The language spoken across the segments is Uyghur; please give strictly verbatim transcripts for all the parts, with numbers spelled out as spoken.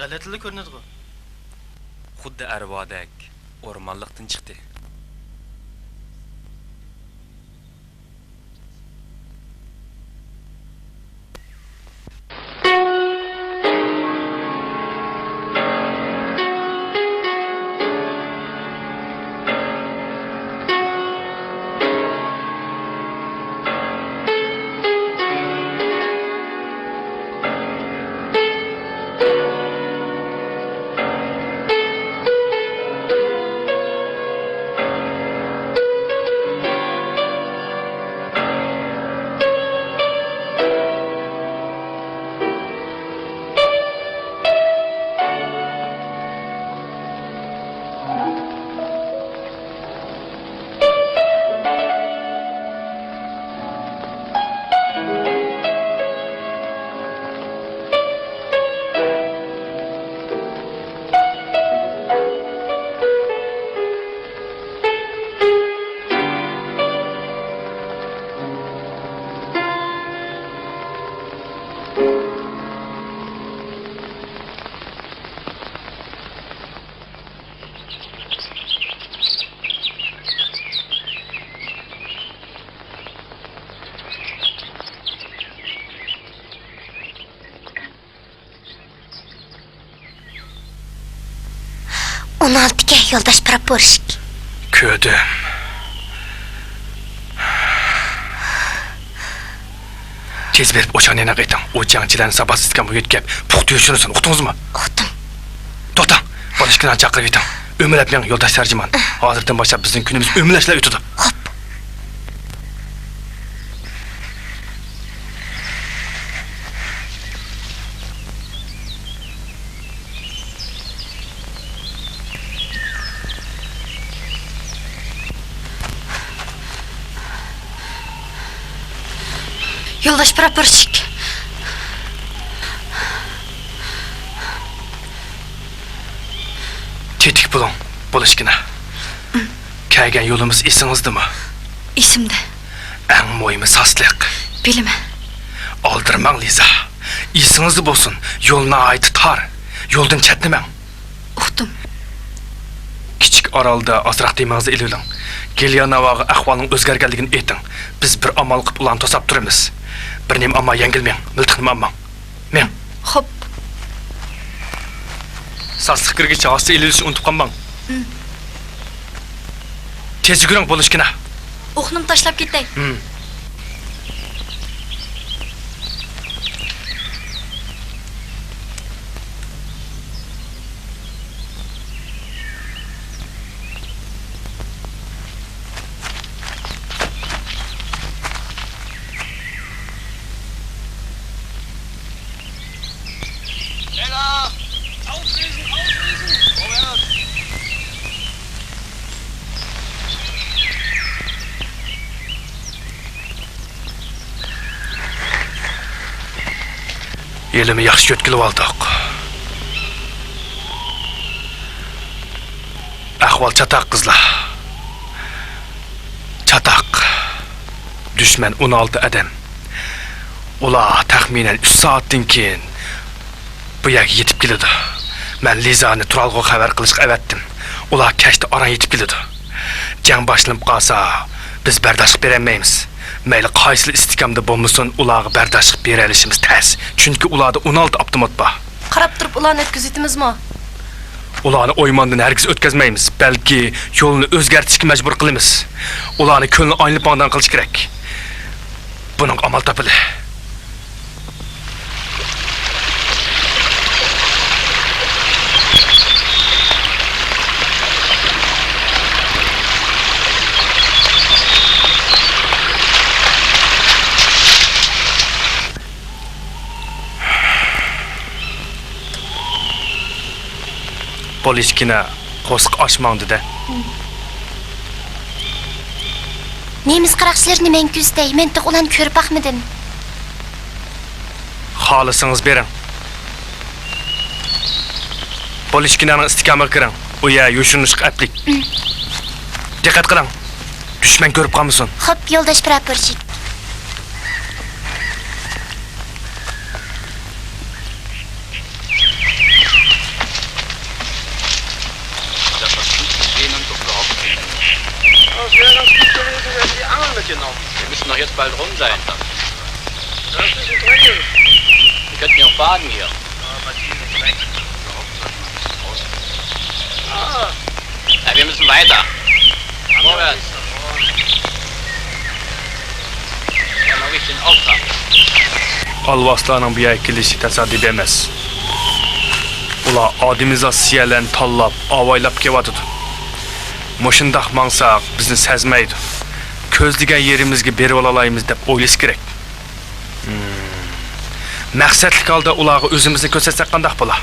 غەلىتىلا كۆرۈنىدىغۇ. خۇددى ئەرۋادەك ئورمانلىقتىن چىقتى. ئون ئالتە ئىكەن، يولداش پراپورشىك. كۆردۈم. تېز بېرىپ ئوشاقنى يېنىغا ئېتىڭ. ئۇ جەڭچىلەرنى ساۋاتسىز تىكەن بۇ يۆتكەپ پۇختا يوشۇرۇنسۇن، ئۇقتىڭىزمۇ؟ ئۇقتۇم. توختاڭ، بالىشكىنانى چاقىرىۋېتىڭ. ئۆمىلەپ مېڭىڭ، يولداش تەرجىمان. ھازىردىن باشلاپ بىزنىڭ كۈنىمىز ئۆمىلەشلەر ئۆتىدۇ. خوپ. يولداش پراپورشىك. تېتىك بولۇڭ، بالىشكىنا. كەلگەن يولىمىز ئېسىڭىزدىمۇ؟ ئېسىمدە. ئەڭ مۇھىمى ساستىلىق. بىلىمەن. ئالدىرىماڭ، لىزا. ئېسىڭىزدە بولسۇن، يول ناھايىتى تار. يولدىن چەتنىمەڭ. ئۇقتۇم. كىچىك ئارالدا ئازراق دېمىڭىزنى ئېلىۋېلىڭ. گېلياناۋاغا ئەھۋالنىڭ ئۆزگەرگەنلىكىنى ئېيتىڭ. بىز بىر ئامال قىلىپ ئۇلارنى توساپ تۇرىمىز. بىر نېمە ئالماي يەڭگىل مېڭىڭ، مىلتىقنىمۇ ئالماڭ. مېڭ. خوپ. ساستىق كىرگۈچ ھاسا ئېلىۋېلىشنى ئۇنتۇپ قالماڭ. تېز يۈگۈرۈڭ، بالىشكىنا. ئوقنىمۇ تاشلاپ كېتەي. ھېلىمۇ ياخشى يۆتكىلىۋالدۇق. ئەھۋال چاتاق، قىزلار. چاتاق. دۈشمەن ئون ئالتە ئادەم. ئۇلار تەخمىنەن ئۈچ سائەتتىن كېيىن بۇ يەرگە يېتىپ كېلىدۇ. مەن لىزانى تۇرالغۇغا خەۋەر قىلىشقا ئەۋەتتىم. ئۇلار كەچتە ئاران يېتىپ كېلىدۇ. جەڭ باشلىنىپ قالسا، بىز بەرداشلىق بېرەلمەيمىز. مەيلى قايسىلا ئىستىكامدا بولمىسۇن، ئۇلارغا بەرداشلىق بېرەلىشىمىز تەس. چۈنكى ئۇلاردا ئون ئالتە ئاپتومات بار. قاراپ تۇرۇپ ئۇلارنى ئۆتكۈزۈۋېتىمىزمۇ؟ ئۇلارنى ئويماندىن ھەرگىز ئۆتكۈزمەيمىز، بەلكى يولنى ئۆزگەرتىشكە مەجبۇر قىلىمىز. ئۇلارنى كۆلنى ئايلىنىپ ماڭىدىغان قىلىش كېرەك. بۇنىڭغا ئامال تاپىلى. بولۇشكىنا قورسىقى ئاچ ماڭدى-دە. نېمىس قاراقچىلىرىنى مەن كۆزىتەي، مەن تېخى ئۇلارنى كۆرۈپ باقمىدىم. خالىسىڭىز بېرىڭ. بولۇشكىنانىڭ ئىستىكامىغا كىرىڭ. ئۇ يەر يوشۇرۇنۇشقا ئەپلىك. دىققەت قىلىڭ. دۈشمەن كۆرۈپ قالمىسۇن. خوپ، يولداش پراپورشىك. Wir müssen doch jetzt bald rum sein. Wir könnten ja auch baden hier. Ja, wir müssen weiter. Vorwärts. Wir haben noch einen wichtigen Auftrag. ئالۋاستىلارنىڭ بۇ يەرگە كېلىشى تاسادىپىي ئەمەس. ئۇلار ئادىمىزات سىيەلەرنى تاللاپ، ئاۋايلاپ كېلىۋاتىدۇ. مۇشۇنداق ماڭساق، بىزنى سەزمەيدۇ. كۆزلىگەن يېرىمىزگە بېرىۋالالايمىز دەپ ئويلىشى كېرەك. ھىم. مەقسەتلىك ھالدا ئۇلارغا ئۆزىمىزنى كۆرسەتسەك قانداق بولا؟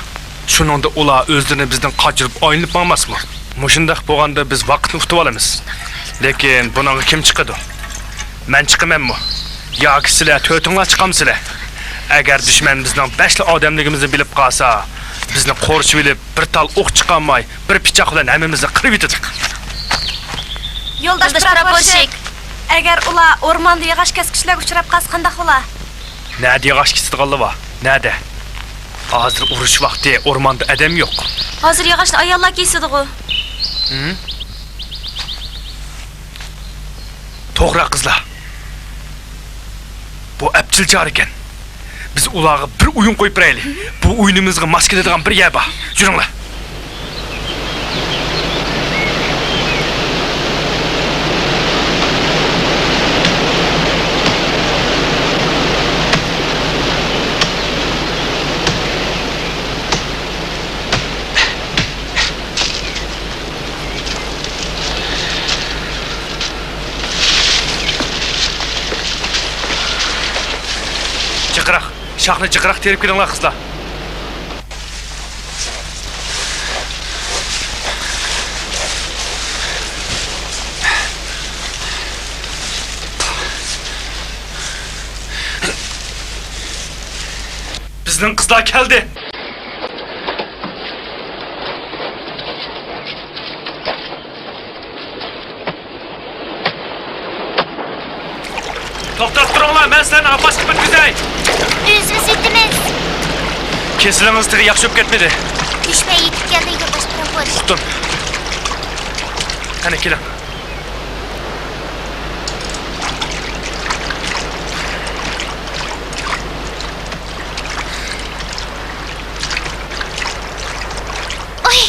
شۇنىڭدا ئۇلار ئۆزلىرىنى بىزدىن قاچۇرۇپ ئايلىنىپ ماڭماسمۇ؟ مۇشۇنداق بولغاندا بىز ۋاقىتنى ئۇتۇۋالىمىز. لېكىن بۇنىڭغا كىم چىقىدۇ؟ مەن چىقىمەنمۇ؟ ياكى سىلەر تۆتۈڭلار چىقامسىلەر؟ ئەگەر دۈشمەن بىزنىڭ بەشلا ئادەملىكىمىزنى بىلىپ قالسا، بىزنى قورشىۋېلىپ، بىر تال ئوق چىقارماي، بىر پىچاق بىلەن ھەممىمىزنى قىرىۋېتىدۇ. يولداش پراپورشىك، ئەگەر ئۇلار ئورماندا ياغاچ كەسكۈچىلەرگە ئۇچراپ قالسا قانداق بولا؟ نەدە ياغاچ كېسىدىغانلار بار؟ نەدە؟ ھازىر ئۇرۇش ۋاقتى، ئورماندا ئادەم يوق. ھازىر ياغاچنى ئاياللار كېسىدىغۇ. ھىم؟ توغرا، قىزلار. بۇ ئەپچىل چارىكەن. بىز ئۇلارغا بىر ئويۇن قويۇپ بېرەيلى. بۇ ئويۇنىمىزغا ماس كېلىدىغان بىر يەر بار. يۈرۈڭلار. جىقراق، شاخنى جىقراق تېرىپ كېلىڭلار، قىزلار. بىزنىڭ قىزلار كەلدى. توختاپ تۇرۇڭلار، مەن سىلەرنى ئاپاس قىلىپ ئۆتكۈزەي. ئۆزىمىز يېتىمىز. كېسىلىڭىز تېخى ياخشى بولۇپ كەتمىدى. دۈشمەن يېتىپ كەلدى، يولداش پراپورشىك. تۇتۇڭ. قېنى، كېلىڭ. ئاي،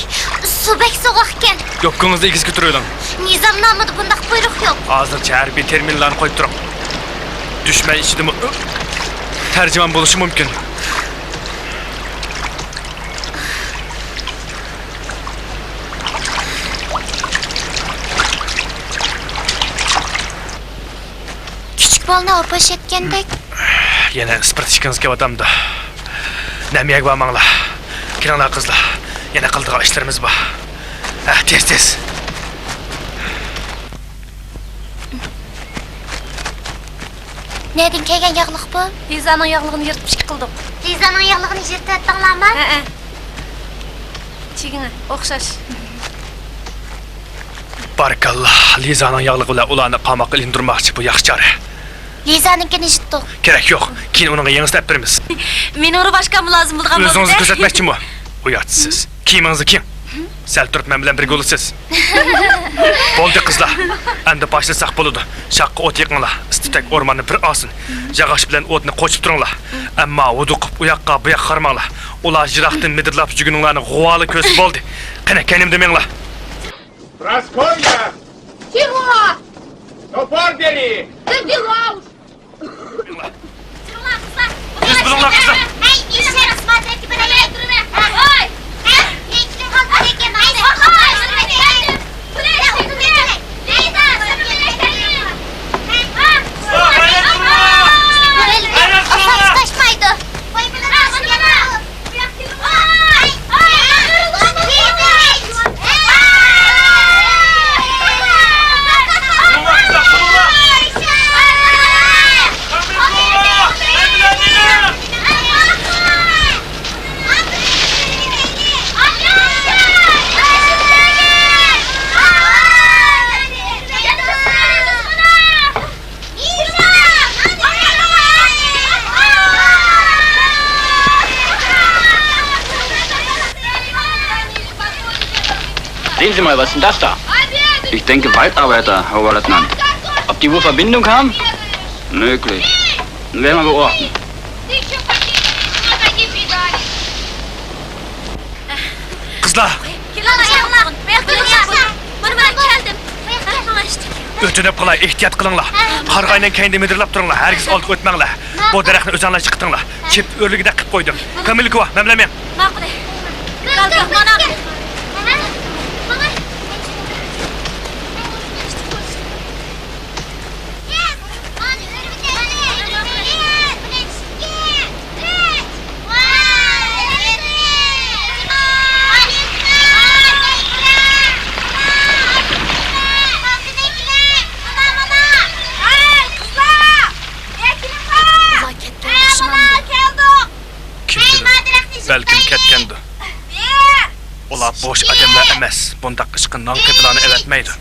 سۇ بەك سوغۇقكەن. يوپكىڭىزنى ئېگىز كۆتۈرۈۋېلىڭ. نىزامنامىدا بۇنداق بۇيرۇق يوق. ھازىرچە ھەربىي تېرمىنلارنى قويۇپ تۇرۇڭ. دۈشمەن ئىچىدىمۇ تەرجىمان بولۇشى مۇمكىن. كىچىك بالىنى ئاپاش ئەتكەندەك. يەنە ئىسپىرت ئىچكىڭىز كېلىۋاتامدۇ؟ نەم يەرگە بارماڭلار. كېلىڭلار قىزلار. يەنە قىلىدىغان ئىشلىرىمىز بار. ھە، تېز، تېز. نەدىن كەلگەن ياغلىق بۇ؟ لىزانىڭ ياغلىقىنى يىرتىپ ئىككى قىلدۇق. لىزانىڭ ياغلىقىنى يىرتىۋەتتىڭلارمۇ؟ ھەئە. چىگىڭە ئوخشاش. بارىكاللا، لىزانىڭ ياغلىقى بىلەن ئۇلارنى قاماققا ئىلىندۇرماقچى، بۇ ياخشى چارە. لىزانىڭكىنى يىرتتۇق. كېرەك يوق، كېيىن ئۇنىڭغا يېڭىسىنى ئەپ بېرىمىز. مېنىڭ روباشكاممۇ لازىم بولىدىغان بولدى. ئۆزىڭىزنى كۆرسەتمەكچىمۇ؟ ئۇياتسىز. كىيىمىڭىزنى كىيىڭ. سەل تۇرۇپ مەن بىلەن بىرگە بولىسىز. بولدى قىزلار، ئەمدى باشلىساق بولىدۇ. شاخقا ئوت يېقىڭلار، ئىس-تۈتەك ئورماننى بىر ئالسۇن. ياغاچ بىلەن ئوتنى قوچۇپ تۇرۇڭلار. ئەمما ھودۇقۇپ ئۇياققا، بۇياققا قارىماڭلار. ئۇلار يىراقتىن مىدىرلاپ جۈگۈنۈڭلارنى غۇۋالە كۆرسە بولدى. قېنى، كەينىمدە مېڭىڭلار. Прасковья! Чего? Топор бери! Да дела уж! تېز بولۇڭلار، قىزلار! Sehen Sie mal, was ist denn das da? Ich denke, Waldarbeiter, Herr Oberleutnant. Ob die wohl Verbindung haben? Möglich. Werden wir beobachten. قىزلار! كېلىڭلار، كېلىڭلار. بۇياققا كېلىڭلار. مانا مەن كەلدىم. ماڭا ئىشتىك. ئۆتۈنۈپ قالاي، ئېھتىيات قىلىڭلار. قارىغاينىڭ كەينىدىن مىدىرلاپ تۇرۇڭلار، ھەرگىز ئالدىغا ئۆتمەڭلار. بۇ دەرەخنى ئۆزۈڭلار چىقىتىڭلار. چېپىپ ئۆرلىگۈدەك قىلىپ قويدۇم. كامىلكوۋا، مەن بىلەن مېڭ. ماقۇل. كەل، كەل، مانا. كىمدۇر؟ بەلكىم كەتكەندۇ. ئۇلار بوش ئادەملەر ئەمەس، بۇنداق ئىشقا نان قېپىلارنى ئەۋەتمەيدۇ.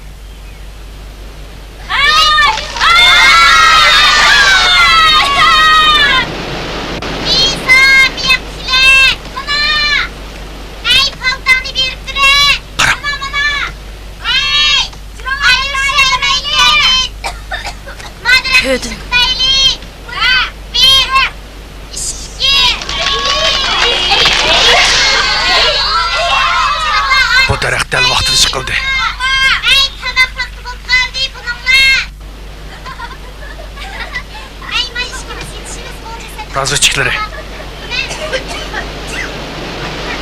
كۆردۈم. بۇ دەرەخ دەل ۋاقتىدا چىقىلدى. رازۋېدچىكلىرى.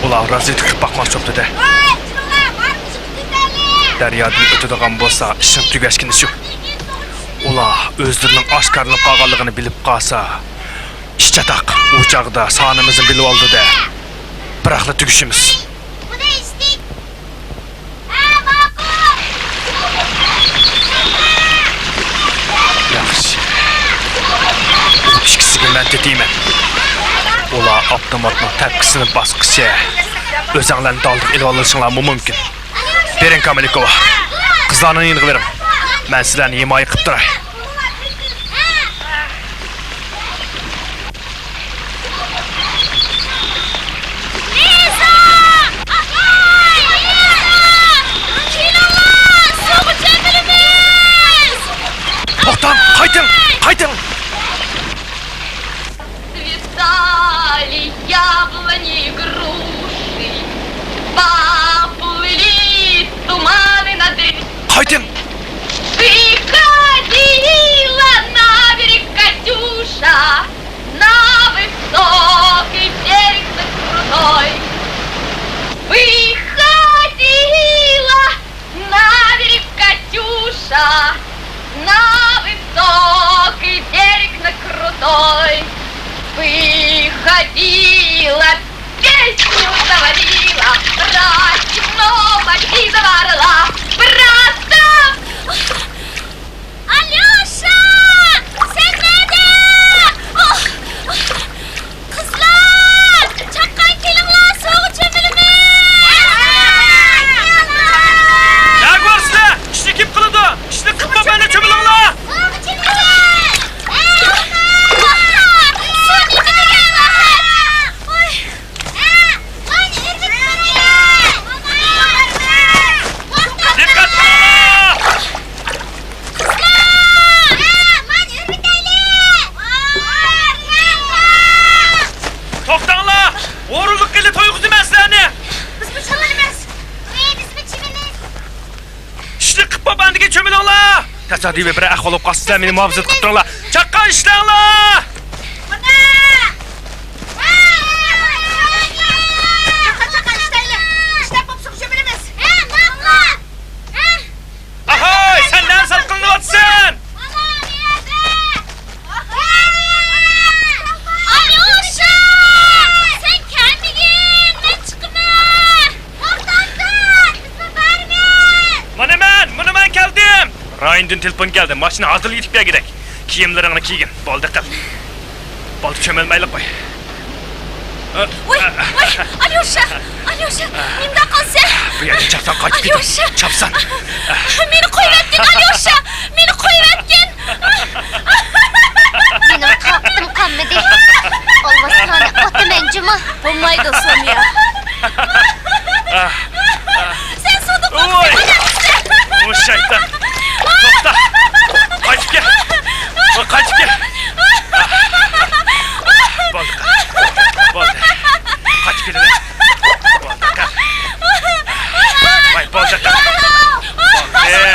ئۇلار رازۋېدكا قىلىپ باقماقچى بوپتۇ-دە. دەريادىن ئۆتىدىغان بولسا، ئىشنىڭ تۈگەشكىنى شۇ. ئۇلار ئۆزلىرىنىڭ ئاشكارىلىنىپ قالغانلىقىنى بىلىپ قالسا، ئىش چاتاق. ئۇ چاغدا سانىمىزنى بىلىۋالىدۇ-دە. بىراقلا تۈگىشىمىز. ياخشى. ئۇ ئىككىسىگە مەن تېتىيمەن. ئۇلار ئاپتوماتنىڭ تەپكىسىنى باسقىچە ئۆزەڭلارنى دالدىغا ئېلىۋالىشىڭلارمۇ مۇمكىن. بېرىڭ، كامىلىكوۋا. قىزلارنىڭ يېنىغا بېرىڭ. مەن سىلەرنى ھىمايە قىلىپ تۇراي. لىزا! ئاپاي! لىزا! كېلىڭلار، سۇغا چۆمۈلىمىز! توختاڭ! قايتىڭ! قايتىڭ! Цветали яблони и груши, поплыли туманы над рекой. قايتىڭ! Выходила на берег Катюша, на высокий берег, на крутой. Выходила на берег Катюша, на высокий берег, на крутой. Выходила, песню заводила, братьев новых и заварила, братцев. ئاليوشا! سەن نەدە؟ قىزلار! چاققان كېلىڭلار، سۇغا چۆمۈلىمىز! نەگە بارىسىلەر؟ كىشىنى كىم قىلىدۇ؟ كىشىنى قىلماي مەندە چۆمۈلۈڭلار! سۇغا چۆمۈلىمىز! سۇ نېمە دېگەن راھەت! دىققەت قىلىڭلار! توختاڭلار! ئورۇنلۇق قىلىپ تويغۇزىمەن سىلەرنى! بىزمۇ چۆمۈلىمىز! بىزمۇ چۆمۈلىمىز! ئىشنى قىپ بولۇپ ئاندىكىن چۆمۈلۈڭلار! تاسادىپىي بىر ئەھۋال بولۇپ قالسا سىلەر مېنى مۇھاپىزەت قىلىپ تۇرۇڭلار! چاققان ئىشلەڭلار! چاققان، چاققان ئىشلەيلى! ئىشلەپ بوپسۇن، چۆمۈلىمىز! ئاھاي، سەن نەرسە قىلىۋاتىسەن؟ ئاليوشا! سەن كەلمىگىن، مەن چىقىمەن! توختاڭ، توختاڭ! بىزمۇ بارىمىز! مانا مەن، مانا مەن كەلدىم! رايوندىن تېلېفون كەلدى، ماشىنا ھازىرلا يېتىپ كەلگۈدەك. كىيىملىرىڭنى كىيگىن، بولدى قىل. بولدى، چۆمۈلمەيلى قوي. ۋاي، ۋاي، ئاليوشا، ئاليوشا، نېمىدەپ قالىسەن؟ بۇ يەردىن چاپسان قايتىپ كېتىڭ، ئاليوشا! چاپسان! مېنى قويۇۋەتكىن، ئاليوشا! مېنى قويۇۋەتكىن! مېنىڭ تاقىتىم قالمىدى. ئالۋاستانى ئاتىمەن جۇمۇ. بولمايدۇ، سونيا. سەن سۇدا قورقۇپ قالامسەن؟ بۇ شەيتان! توختا! قايتىڭ! ئاچ كېلىدۇ. بولدى، قاق. ۋاي، بولدى، قاق. بولدى.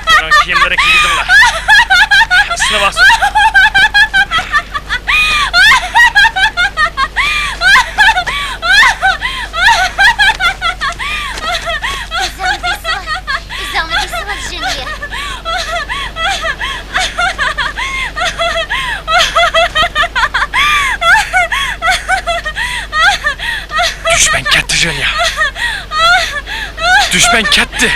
بۇنىڭ كىيىملىرىنى كىيگۈزۈڭلار. ئىسسىنىۋالسۇن. ئۆزۈڭنى بېسىۋال، ئۆزۈڭنى بېسىۋال، ژېنيە. دۈشمەن كەتتى، ژېنيە. دۈشمەن كەتتى.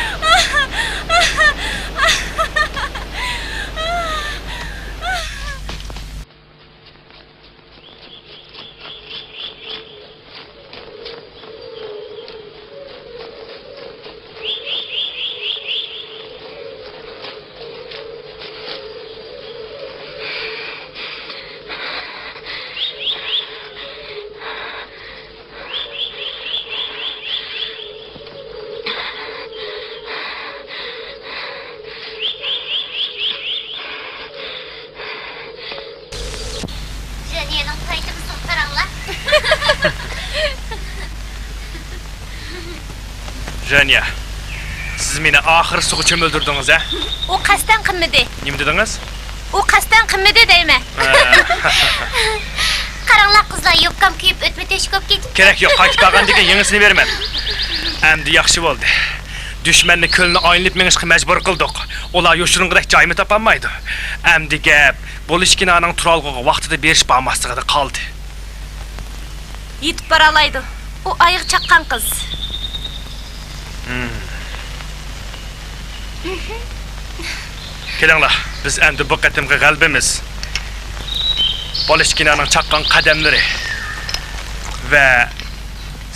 ژېنيەنىڭ پايتىمىسىغا قاراڭلار. ژېنيە، سىز مېنى ئاخىرى سۇغا چۆمۈلدۈردىڭىز، ھە؟ ئۇ قەستەن قىلمىدى. نېمە دېدىڭىز؟ ئۇ قەستەن قىلمىدى دەيمەن. ھە. قاراڭلار قىزلار، يوپكام كۆيۈپ ئۆتمە تۆشۈك بولۇپ كېتىپتۇ. كېرەك يوق، قايتىپ بارغاندىن كېيىن يېڭىسىنى بېرىمەن. ئەمدى ياخشى بولدى. دۈشمەننى كۆلنى ئايلىنىپ مېڭىشقا مەجبۇر قىلدۇق. ئۇلار يوشۇرۇنغۇدەك جايمۇ تاپالمايدۇ. ئەمدى گەپ بولۇشكىنانىڭ تۇرالغۇغا ۋاقتىدا بېرىش بارماسلىقىدا قالدى. يېتىپ بارالايدۇ. ئۇ ئايىغى چاققان قىز. ھىم. كېلىڭلار، بىز ئەمدى بۇ قېتىمقى غەلىبىمىز، بالىشكىنانىڭ چاققان قەدەملىرى ۋە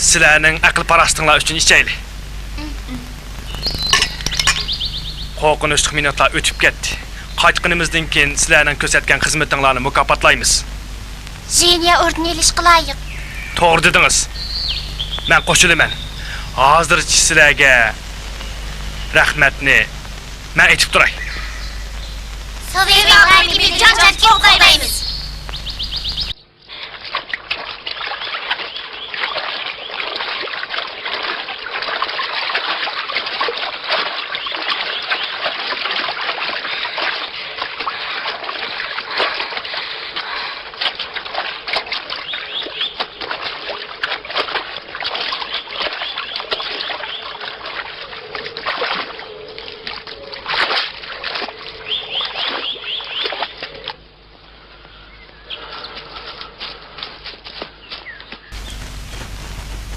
سىلەرنىڭ ئەقىل-پاراسىتىڭلار ئۈچۈن ئىچەيلى. قورقۇنچلۇق مىنۇتلار ئۆتۈپ كەتتى. قايتقىنىمىزدىن كېيىن سىلەرنىڭ كۆرسەتكەن خىزمىتىڭلارنى مۇكاپاتلايمىز. ژېنيە ئورنىنى ئېلىشقا لايىق. توغرا دېدىڭىز. مەن قوشۇلىمەن. ھازىرچە سىلەرگە رەھمەتنى مەن ئېيتىپ تۇراي. سوۋېت ئاقىمىنى جان-جانكى قوغدايمىز.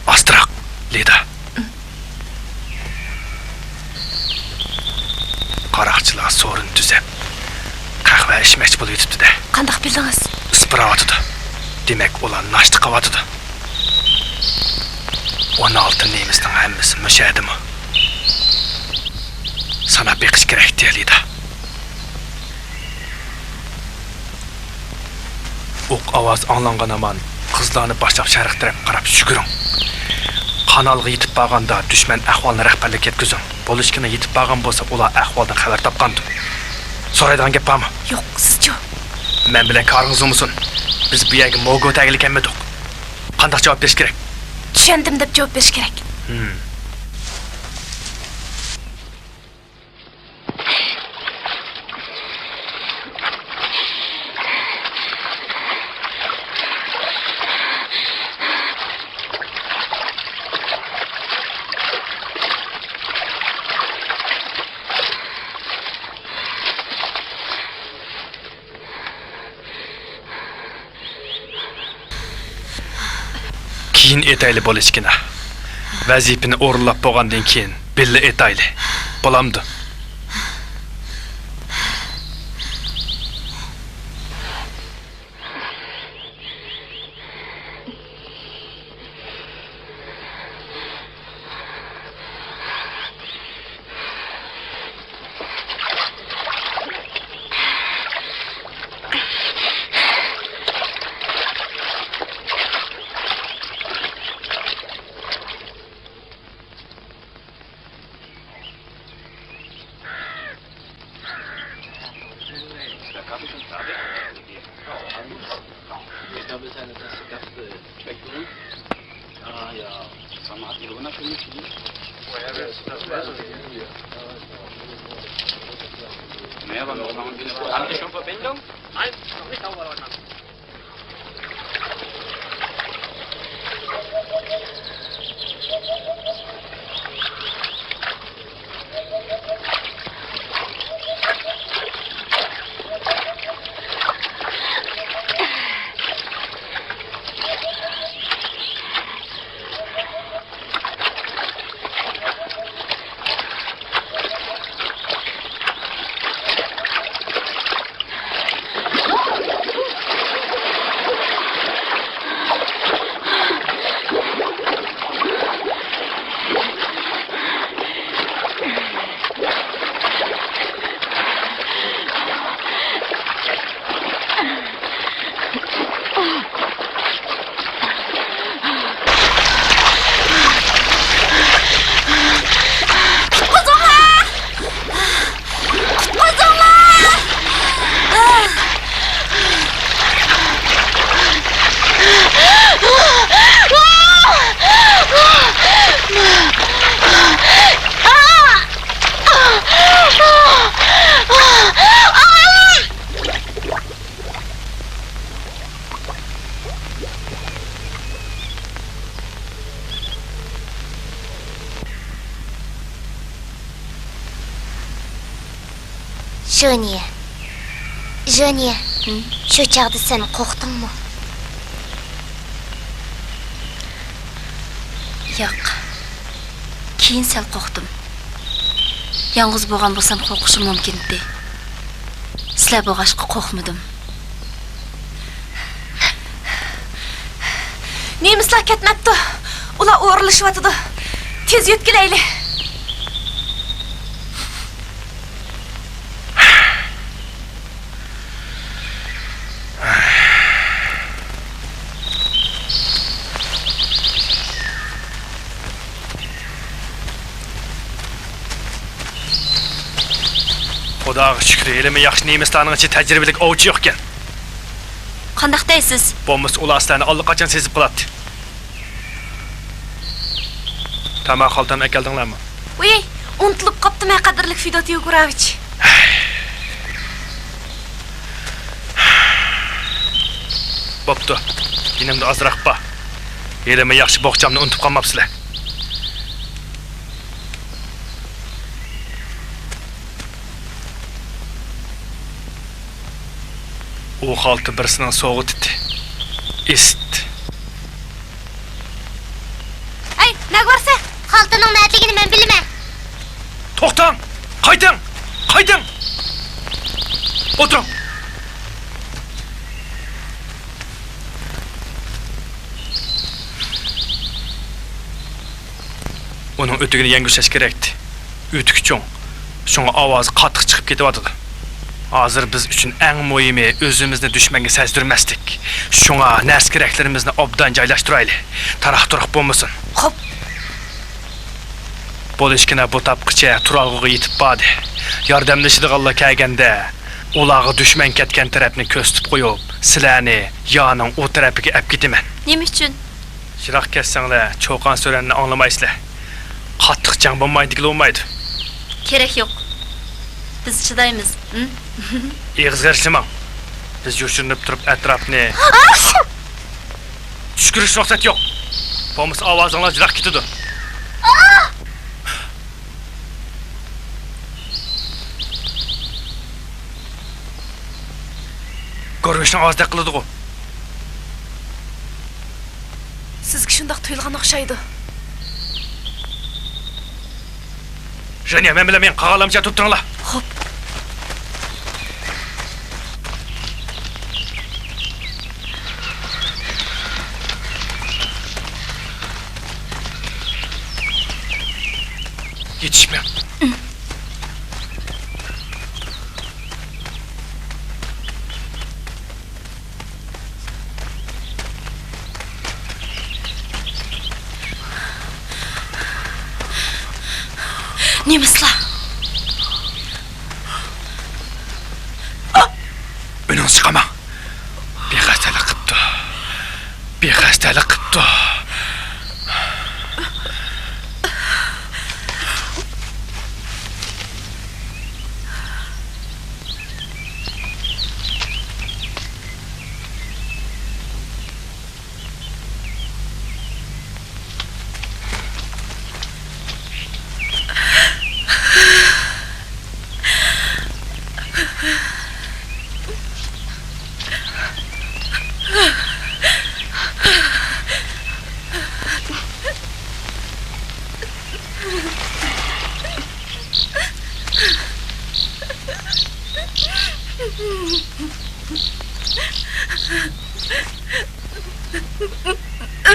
ئاستىراق، لىدا. قاراقچىلار سورۇن تۈزەپ، قەھۋە ئىچمەكچى بولۇۋېتىپتۇ-دە. قانداق بىلدىڭىز؟ ئىسپىراۋاتىدۇ. دېمەك، ئۇلار ناشتا قىلىۋاتىدۇ. ئون ئالتە نېمىسنىڭ ھەممىسى مۇشۇ يەردىمۇ؟ ساناپ بېقىش كېرەك، لىدا. ئوق ئاۋازى ئاڭلانغان ھامان قىزلارنى باشلاپ شەرق تەرەپكە قاراپ يۈگۈرۈڭ. قانالغا يېتىپ بارغاندا دۈشمەن ئەھۋالىنى رەھبەرلىككە يەتكۈزۈڭ. بولۇشكىنى يېتىپ بارغان بولسا، ئۇلار ئەھۋالدىن خەۋەر تاپقاندۇ. سورايدىغان گەپ بارمۇ؟ يوق، سىزچۇ؟ مەن بىلەن كارىڭىز بولمىسۇن. بىز بۇ يەرگە موگوتەگىلا كەلمىدۇق. قانداق جاۋاب بېرىش كېرەك؟ چۈشەندىم دەپ جاۋاب بېرىش كېرەك. ھىم. كېيىن ئېيتايلى، بولۇشكىنا. ۋەزىپىنى ئورۇنلاپ بولغاندىن كېيىن بىللە ئېيتايلى. بولامدۇ؟ ژېنيە، ژېنيە، ھىم؟ شۇ چاغدا سەن قورقتۇڭمۇ؟ ياق. كېيىن سەل قورقتۇم. يالغۇز بولغان بولسام قورقۇشۇم مۇمكىن ئىدى. سىلەر بولغاچقا قورقمىدىم. نېمىسلار كەتمەپتۇ. ئۇلار ئورۇنلىشىۋاتىدۇ. تېز يۆتكىلەيلى. خۇداغا شۈكرى، ھېلىمۇ ياخشى نېمىسلارنىڭ ئىچىدە تەجرىبىلىك ئوۋچى يوقكەن. قانداق دەيسىز؟ بولمىسا ئۇلار سىلەرنى ئاللىقاچان سېزىپ قالاتتى. تاماق خالتامنى ئەكەلدىڭلارمۇ؟ ۋىي، ئۇنتۇلۇپ قاپتىمەن، قەدىرلىك فېدوت يېگوراۋىچ. بوپتۇ، يېنىمدا ئازراق بار. ھېلىمۇ ياخشى بوخچامنى ئۇنتۇپ قالماپسىلەر. ئۇ خالتا بىرسىنىڭ سوۋغىتى. ئىسىت. ھەي، نەگە بارسەن؟ خالتىنىڭ نەدىلىكىنى مەن بىلىمەن. توختاڭ! قايتىڭ! قايتىڭ! ئولتۇرۇڭ! ئۇنىڭ ئۆتۈكىنى يەڭگۈرتۈش كېرەكتى. ئۆتۈكى چوڭ، شۇڭا ئاۋازى قاتتىق چىقىپ كېتىۋاتىدۇ. ھازىر بىز ئۈچۈن ئەڭ مۇھىمى ئۆزىمىزنى دۈشمەنگە سەزدۈرمەسلىك. شۇڭا نەرسە-كېرەكلىرىمىزنى ئوبدان جايلاشتۇرايلى. تاراق-تۇراق بولمىسۇن. خوپ. بولۇشكىنا بۇ تاپقىچە تۇرالغۇغا يېتىپ باردى. ياردەملىشىدىغانلار كەلگەندە، ئۇلارغا دۈشمەن كەتكەن تەرەپنى كۆرسىتىپ قويۇپ، سىلەرنى يارنىڭ ئۇ تەرىپىگە ئەپ كېتىمەن. نېمە ئۈچۈن؟ يىراق كەتسەڭلار، چوقان سۆرەننى ئاڭلىمايسىلەر. قاتتىق جەڭ بولمايدىغىلى بولمايدۇ. كېرەك يوق. بىز چىدايمىز. ھىم؟ ئېغىز غىرىشلىماڭ. بىز يوشۇرۇنۇپ تۇرۇپ ئەتراپنى چۈشكۈرۈش رۇخسەت يوق. بولمىسا ئاۋازىڭلار يىراق كېتىدۇ. گورۋىشنىڭ ئاۋازىدەك قىلىدىغۇ. سىزگە شۇنداق تۇيۇلغان ئوخشايدۇ. ژېنيە، مەن بىلەن مېڭىڭ، قالغانلارمۇ تۇرۇپ تۇرۇڭلار. خوپ. يېتىشمەڭ. نېمىسلار؟ ئۈنىڭىزنى چىقارماڭ. بىخەتەرلىك قىپتۇ. تەلەي قىپتۇ.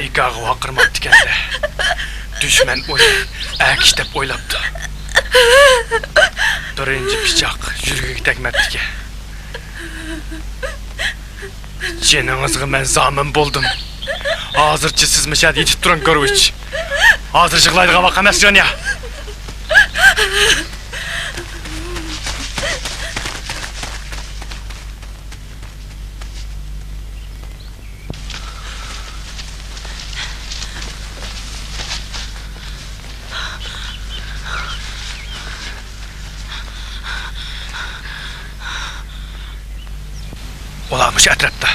بىكارغا ۋارقىرىماپتىكەن-دە. دۈشمەن ئۇنى ئەركىش دەپ ئويلاپتۇ. بىرىنچى پىچاق يۈرىكىگە تەگمەپتىكەن. جېنىڭىزغا مەن زامىن بولدۇم. ھازىرچە سىز مۇشۇ يەردە يېتىپ تۇرۇڭ، گوروۋىچ. ھازىر يىغلايدىغان ۋاقىت ئەمەس، ژانيا. ئۇلار مۇشۇ ئەتراپتا.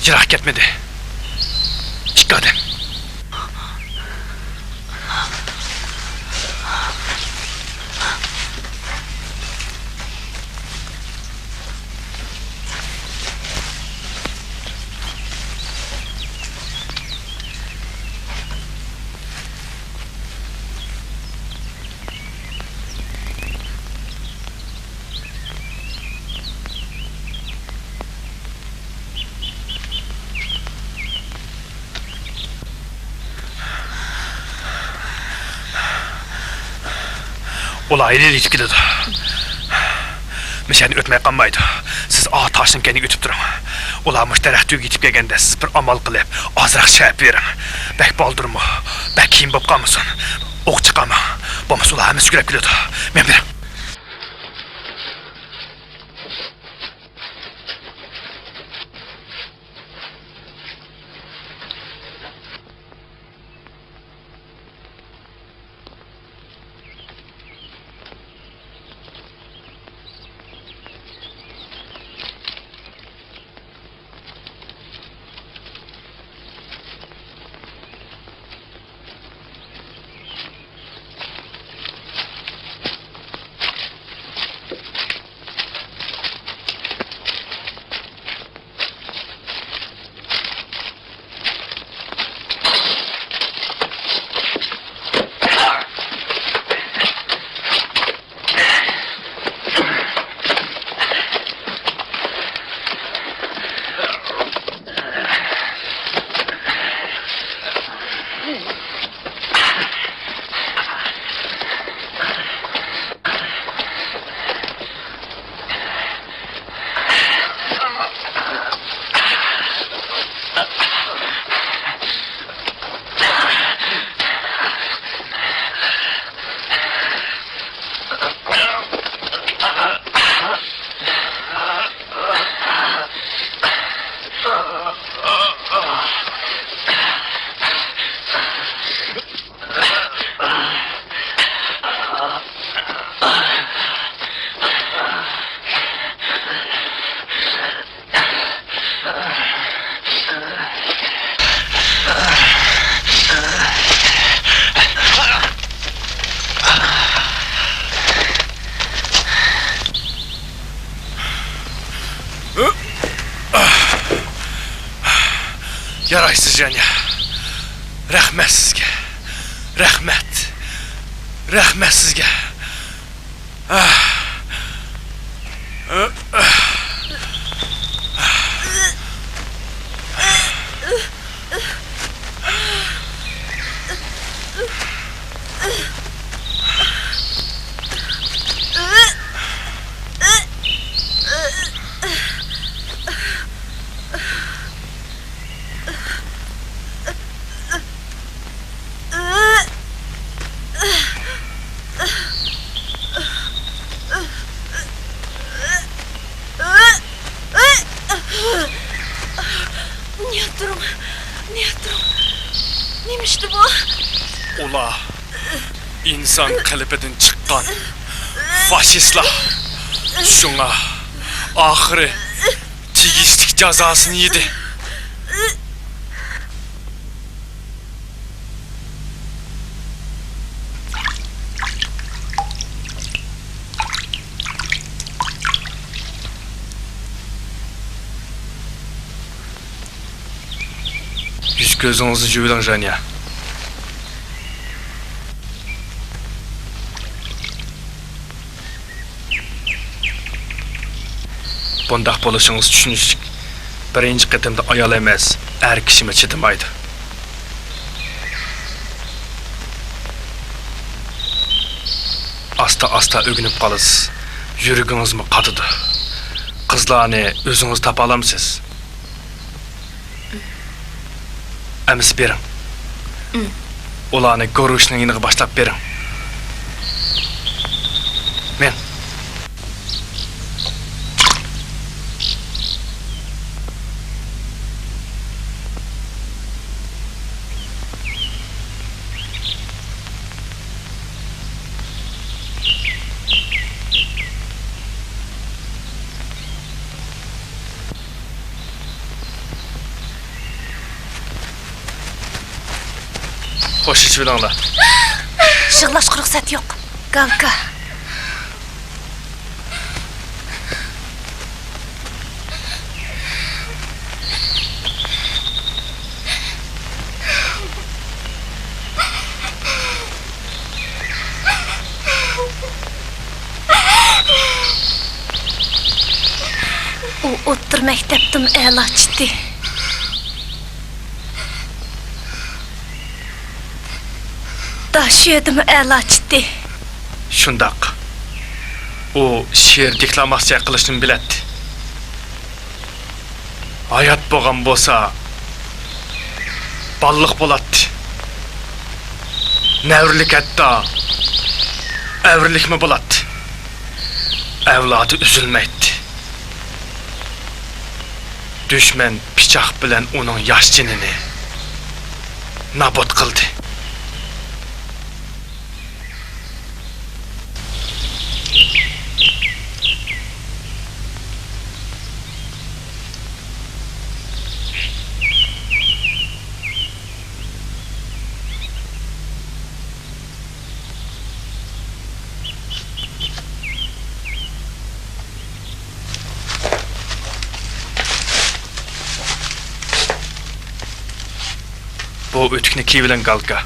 يىراق كەتمىدى. ئىككى ئادەم. ئۇلار ھېلىلا يېتىپ كېلىدۇ. مىشەنى ئۆتمەي قالمايدۇ. سىز ئا تاشنىڭ كەينىگە ئۆتۈپ تۇرۇڭ. ئۇلار مۇشۇ دەرەخ تۈۋىگە يېتىپ كەلگەندە، سىز بىر ئامال قىلىپ، ئازراق شەپە بېرىڭ. بەك بالدۇرمۇ، بەك كېيىن بولۇپ قالمىسۇن. ئوق چىقارماڭ. بولمىسا ئۇلار ھەممىسى سۈكۈرۈپ كېلىدۇ. مەن بېرىڭ. يارايسىز، ژانيا. رەھمەت سىزگە. رەھمەت. رەھمەت سىزگە. تۇرۇڭ، نېمە تۇرۇڭ. نېمە ئىشتى بۇ؟ ئۇلار ئىنسان قېلىپىدىن چىققان فاشىستلار. شۇڭا ئاخىرى تېگىشلىك جازاسىنى يېدى. يۈز كۆزىڭىزنى يۇيۇۋېلىڭ، ژانيا. بۇنداق بولۇشىڭىز چۈشىنىشلىك. بىرىنچى قېتىمدا ئايال ئەمەس، ئەر كىشىمۇ چىدىمايدۇ. ئاستا-ئاستا ئۆگىنىپ قالىسىز. يۈرىكىڭىزمۇ قاتىدۇ. قىزلارنى ئۆزىڭىز تاپالامسىز؟ ئەمىسە بېرىڭ. ئۇلارنى گۇرۇشنىڭ يېنىغا باشلاپ بېرىڭ. مېڭ. خوشلىشىۋېلىڭلار. يىغلاشقا رۇخسەت يوق، گالكا. ئۇ ئوتتۇرا مەكتەپتىمۇ ئەلا چىقتى. داشۆدىمۇ ئەلا چىقتى. شۇنداق. ئۇ شېئىر دېكلاماتسىيە قىلىشنىمۇ بىلەتتى. ھايات بولغان بولسا، بالىلىق بولاتتى. نەۋرىلىك ھەتتا ئەۋرىلىكمۇ بولاتتى. ئەۋلادى ئۈزۈلمەيتتى. دۈشمەن پىچاق بىلەن ئۇنىڭ ياش جېنىنى نابۇت قىلدى. بۇ ئۆتۈكنى كىيىۋېلىڭ، گالكا.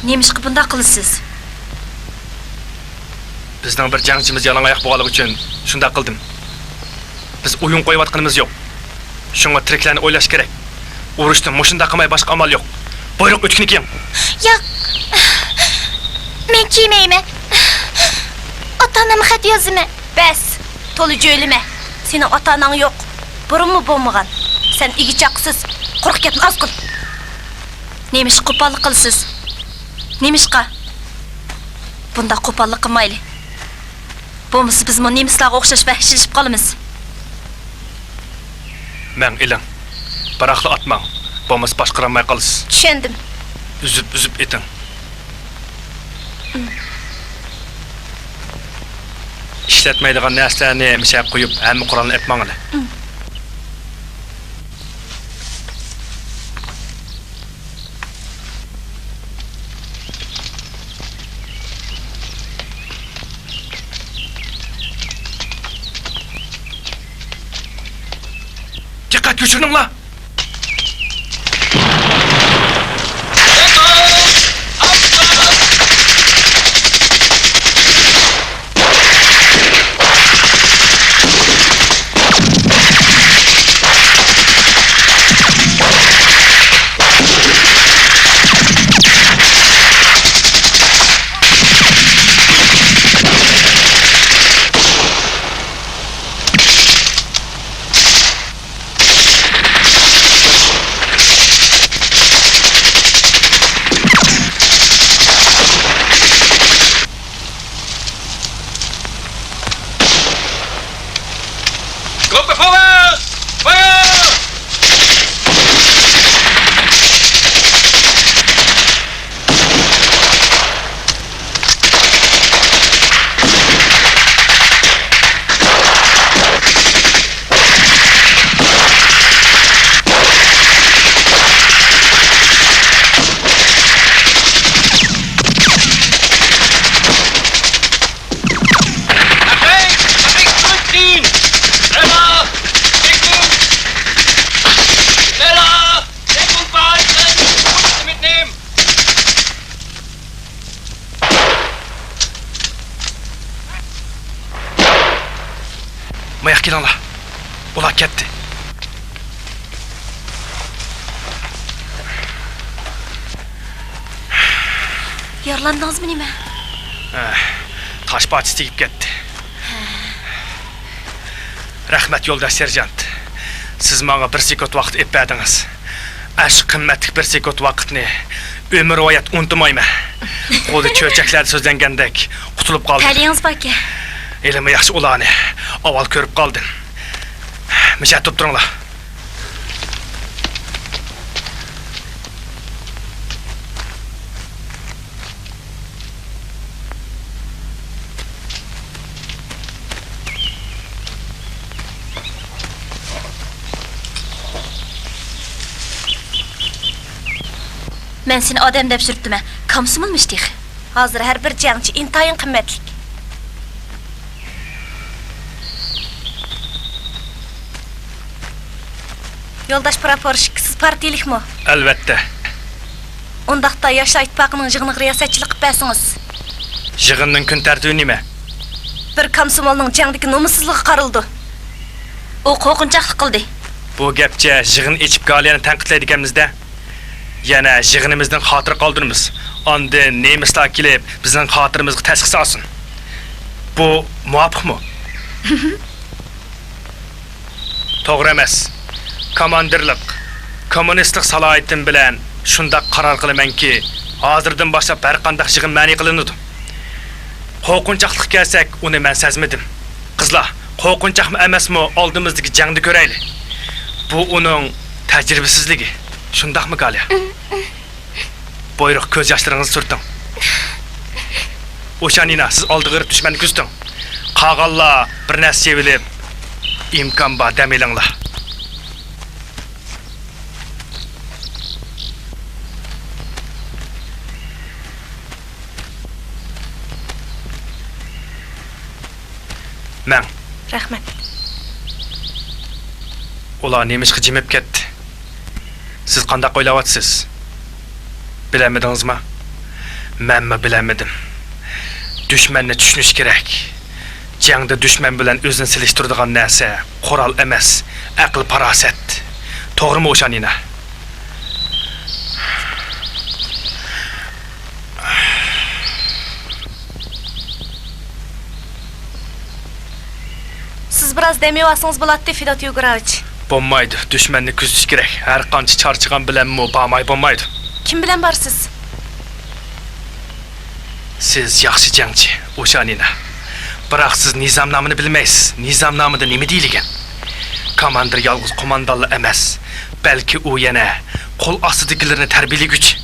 نېمىشقا بۇنداق قىلىسىز؟ بىزنىڭ بىر جەڭچىمىز يالاڭ ئاياق بولغانلىقى ئۈچۈن شۇنداق قىلدىم. بىز ئويۇن قويۇۋاتقىنىمىز يوق. شۇڭا تىرىكلەرنى ئويلاش كېرەك. ئۇرۇشتا مۇشۇنداق قىلماي باشقا ئامال يوق. بۇيرۇق، ئۆتۈكنى كىيىڭ. ياق. مەن كىيمەيمەن. ئاتا-ئانامغا خەت يازىمەن. بەس. تولا جۆيلىمە. سېنىڭ ئاتا-ئاناڭ يوق. بۇرۇنمۇ بولمىغان. سەن ئىگە-چاقىسىز. قۇرۇق گەپنى ئاز قىل. نېمىشقا قوپاللىق قىلىسىز؟ نېمىشقا؟ بۇنداق قوپاللىق قىلمايلى. بولمىسا بىزمۇ نېمىسلارغا ئوخشاش ۋەھشىيلىشىپ قالىمىز. مەڭ ئېلىڭ. بىراقلا ئاتماڭ. بولمىسا باشقۇرالماي قالىسىز. چۈشەندىم. ئۈزۈپ-ئۈزۈپ ئېتىڭ. ئىشلەتمەيدىغان نەرسىلەرنى مىشەگە قويۇپ، ھەممە قورالنى ئېلىپ ماڭىلى. دىققەت كۆچۈرۈڭلار! كېلىڭلار. ئۇلار كەتتى. يارىلاندىڭىزمۇ نېمە؟ ھە، تاش پارچىسى تېگىپ كەتتى. رەھمەت، يولداش سېرژانت. سىز ماڭا بىر سېكۇنت ۋاقىت ئېلىپ بەردىڭىز. ئاشۇ قىممەتلىك بىر سېكۇنت ۋاقىتنى ئۆمۈر ھايات ئۇنتۇمايمەن. خۇددى چۆچەكلەردە سۆزلەنگەندەك قۇتۇلۇپ قالدىم. تەلىيىڭىز باركەن. ھېلىمۇ ياخشى ئۇلارنى ئاۋۋال كۆرۈپ قالدىم. مۇشۇ يەردە تۇرۇپ تۇرۇڭلار. مەن سېنى ئادەم دەپ يۈرۈپتىمەن، كامسومولمىش تېخى. ھازىر ھەر بىر جەڭچى ئىنتايىن قىممەتلىك. يولداش پراپورشىك، سىز پارتىيىلىكمۇ؟ ئەلۋەتتە. ئۇنداقتا ياشلار ئىتتىپاقىنىڭ يىغىنىغا رىياسەتچىلىك قىلىپ بەرسىڭىز. يىغىننىڭ كۈن تەرتىپى نېمە؟ بىر كامسومولنىڭ جەڭدىكى نومۇسسىزلىقىغا قارىلىدۇ. ئۇ قورقۇنچاقلىق قىلدى. بۇ گەپچە يىغىن ئېچىپ گالىيەنى تەنقىدلەيدىكەنمىز-دە. يەنە يىغىنىمىزدىن خاتىرە قالدۇرىمىز. ئاندىن نېمىسلار كېلىپ بىزنىڭ خاتىرىمىزگە تەسقى سالسۇن. بۇ مۇۋاپىقمۇ؟ توغرا ئەمەس. كوماندىرلىق، كوممۇنىستلىق سالاھىيىتىم بىلەن شۇنداق قارار قىلىمەنكى، ھازىردىن باشلاپ ھەرقانداق يىغىن مەنئى قىلىنىدۇ. قورقۇنچاقلىققا كەلسەك، ئۇنى مەن سەزمىدىم. قىزلار، قورقۇنچاقمۇ ئەمەسمۇ، ئالدىمىزدىكى جەڭدە كۆرەيلى. بۇ ئۇنىڭ تەجرىبىسىزلىكى. شۇنداقمۇ، گالىيە؟ بۇيرۇق، كۆز ياشلىرىڭىزنى سۈرتۈڭ. ئوشانىنا، سىز ئالدىغا بېرىپ دۈشمەننى كۆزىتىڭ. قالغانلار بىر نەرسە يەۋېلىپ، ئىمكان بار دەم ئېلىڭلار. مەڭ. رەھمەت. ئۇلار نېمىشقا جىمىپ كەتتى؟ سىز قانداق ئويلاۋاتىسىز؟ بىلەلمىدىڭىزما؟ مەنمۇ بىلەلمىدىم. دۈشمەننى چۈشىنىش كېرەك. جەڭدە دۈشمەن بىلەن ئۆزىنى سېلىشتۇرىدىغان نەرسە قورال ئەمەس، ئەقىل-پاراسەت. توغرىمۇ، ئوشانىنا؟ سىز بىراز دەم ئېلىۋالسىڭىز بولاتتى، فېدوت يېگوروۋىچ. بولمايدۇ، دۈشمەننى كۆزىتىش كېرەك. ھەر قانچە چارچىغان بىلەنمۇ بارماي بولمايدۇ. كىم بىلەن بارسىز؟ سىز ياخشى جەڭچى، ئوشانىنا. بىراق سىز نىزامنامىنى بىلمەيسىز. نىزامنامىدا نېمە دېيىلگەن؟ كاماندىر يالغۇز قوماندانلا ئەمەس، بەلكى ئۇ يەنە قول ئاستىدىكىلىرىنى تەربىيەلىگۈچى.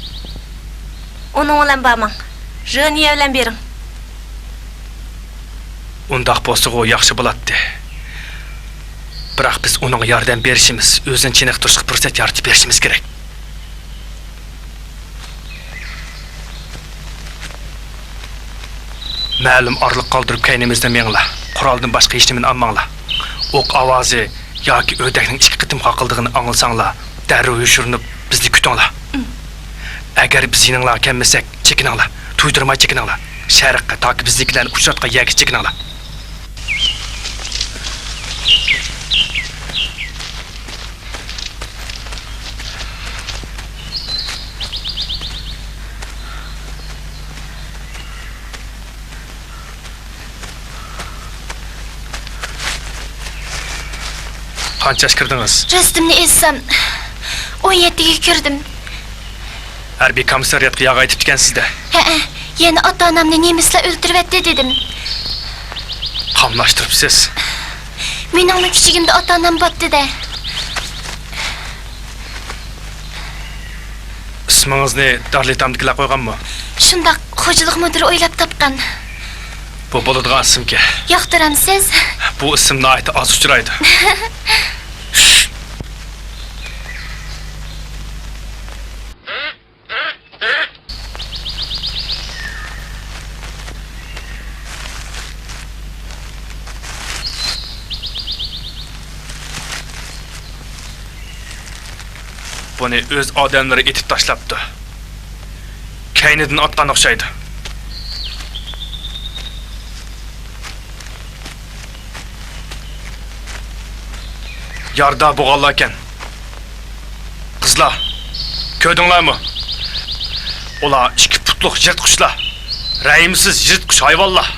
ئۇنىڭ بىلەن بارماڭ. ژېنيە بىلەن بېرىڭ. ئۇنداق بولسىغۇ ياخشى بولاتتى. بىراق بىز ئۇنىڭغا ياردەم بېرىشىمىز، ئۆزىنى چېنىقتۇرۇشقا پۇرسەت يارىتىپ بېرىشىمىز كېرەك. مەلۇم ئارىلىق قالدۇرۇپ كەينىمىزدىن مېڭىڭلار. قورالدىن باشقا ھېچنېمىنى ئالماڭلار. ئوق ئاۋازى ياكى ئۆردەكنىڭ ئىككى قېتىم قاقىلدىغىنى ئاڭلىساڭلار، دەررۇ يوشۇرۇنۇپ بىزنى كۈتۈڭلار. ئەگەر بىز يېنىڭلارغا كەلمىسەك، چېكىنىڭلار. تۇيدۇرماي چېكىنىڭلار. شەرققە، تاكى بىزنىڭكىلەرنى ئۇچراتقان يەرگە چېكىنىڭلار. قانچە ياش كىردىڭىز؟ راستىمنى ئېيتسام، ئون يەتتىگە كىردىم. ھەربىي كومىسسارىياتقا ياغ ئېيتىپتىكەنسىز-دە. ھەئە، يەنە ئاتا-ئانامنى نېمىسلار ئۆلتۈرۈۋەتتى دېدىم. قاملاشتۇرۇپسىز. مېنىڭمۇ كىچىكىمدە ئاتا-ئانام باتتى-دە. ئىسمىڭىزنى دارلىتامدىكىلەر قويغانمۇ؟ شۇنداق، خوجىلىق مۇدىرى ئويلاپ تاپقان. بۇ بولىدىغان ئىسىمكەن. ياقتۇرامسىز؟ بۇ ئىسىم ناھايىتى ئاز ئۇچرايدۇ. بۇنى ئۆز ئادەملىرى ئېتىپ تاشلاپتۇ. كەينىدىن ئاتقان ئوخشايدۇ. يارىدار بولغانلاركەن. قىزلار، كۆردۈڭلارمۇ؟ ئۇلار ئىككى پۇتلۇق يىرتقۇچلار، رەھىمسىز يىرتقۇچ ھايۋانلار.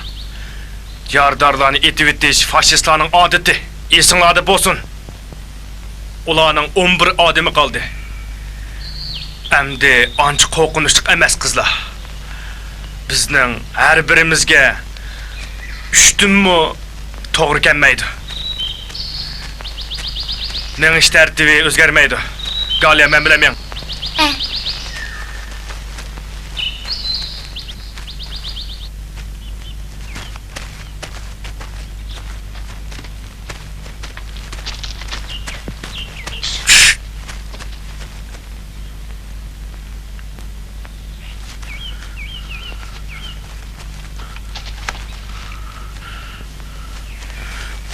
يارىدارلارنى ئېتىۋېتىش فاشىستلارنىڭ ئادىتى. ئېسىڭلاردا بولسۇن. ئۇلارنىڭ ئون بىر ئادىمى قالدى. ئەمدى ئانچە قورقۇنچلۇق ئەمەس، قىزلار. بىزنىڭ ھەر بىرىمىزگە ئۈچتىنمۇ توغرا كەلمەيدۇ. مېڭىش تەرتىپى ئۆزگەرمەيدۇ. گالىيا، مەن بىلەن مېڭ. ئە.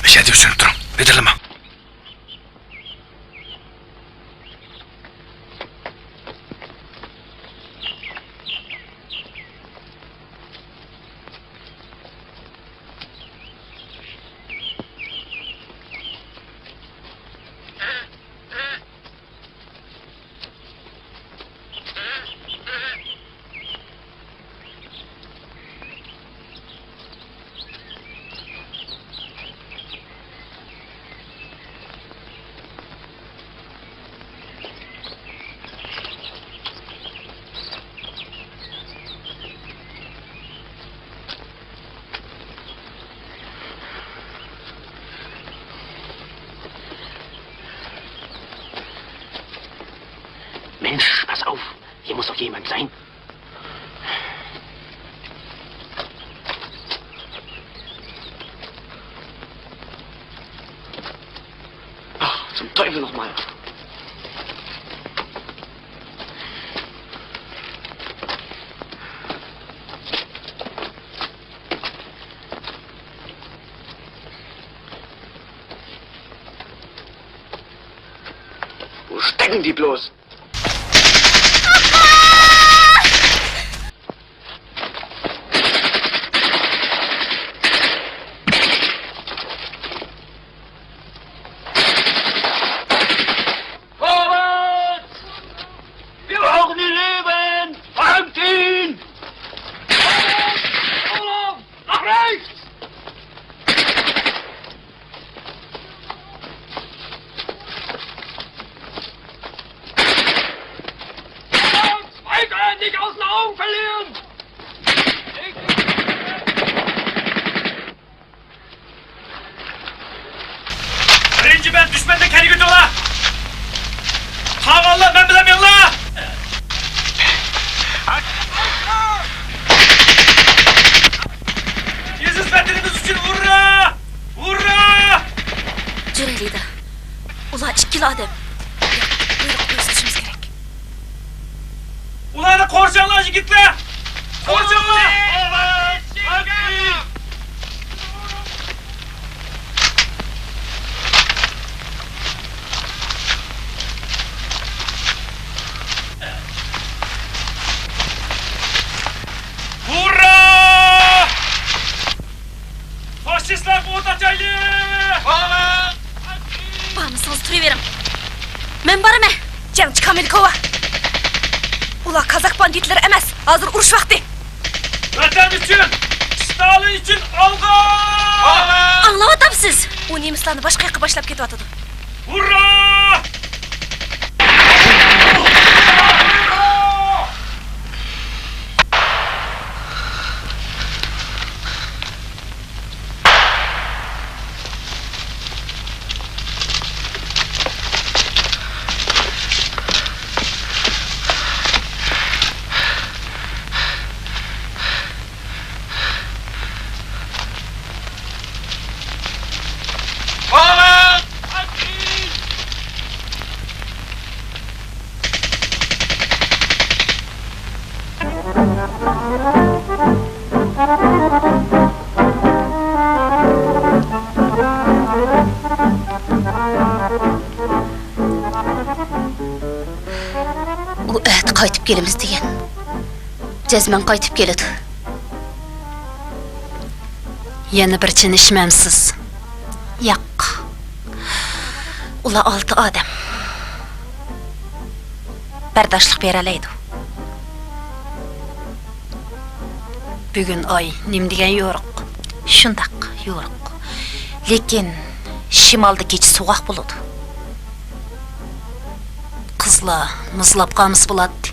ئەشەدە يوشۇرۇپ تۇرۇڭ، ۋىدىرلىماڭ. Mensch, pass auf! Hier muss doch jemand sein. Ach, zum Teufel nochmal. Wo stecken die bloß? Vorwärts! Wir brauchen ihr Leben! Vorwärts! Vorwärts! Nach rechts! Weiter, nicht aus den Augen verlieren! بىرىنچى بەت دۈشمەندىن كەلگۈچىڭلار! قالغانلار مەن بىلەن مېڭىڭلار! ئەزىز ۋەتىنىمىز ئۈچۈن ھۇررا! ھۇررا! جۈرەيلىدە. ئۇلار ئىككىلا ئادەم. بۇيرۇق بويسۇنۇشىمىز كېرەك. ئۇلارنى قورشاڭلار، يىگىتلەر! قورشاڭلار! ھۇررا! فاشىستلارغا ئوت ئاچايلى! بارمىسىڭىز تۇرۇۋېرىڭ. مەن بارىمەن. جەڭچى كامىلكوۋا. ئۇلار كازاك باندىتلىرى ئەمەس. ھازىر ئۇرۇش ۋاقتى. ۋەتەن ئۈچۈن، ستالىن ئۈچۈن ئالغا! ئاڭلاۋاتامسىز؟ ئۇ نېمىسلارنى باشقا ياققا باشلاپ كېتىۋاتىدۇ. ھۇررا! ئۇ ئەتە قايتىپ كېلىمىز دېگەن. جەزمەن قايتىپ كېلىدۇ. يەنە بىر چىنە ئىچمەمسىز؟ ياق. ئۇلار ئالتە ئادەم. بەرداشلىق بېرەلەيدۇ. بۈگۈن ئاي نېمە دېگەن يورۇق. شۇنداق يورۇق. لېكىن شىمالدا كېچە سوغۇق بولىدۇ. قىزلار مۇزلاپ قالمىسا بولاتتى.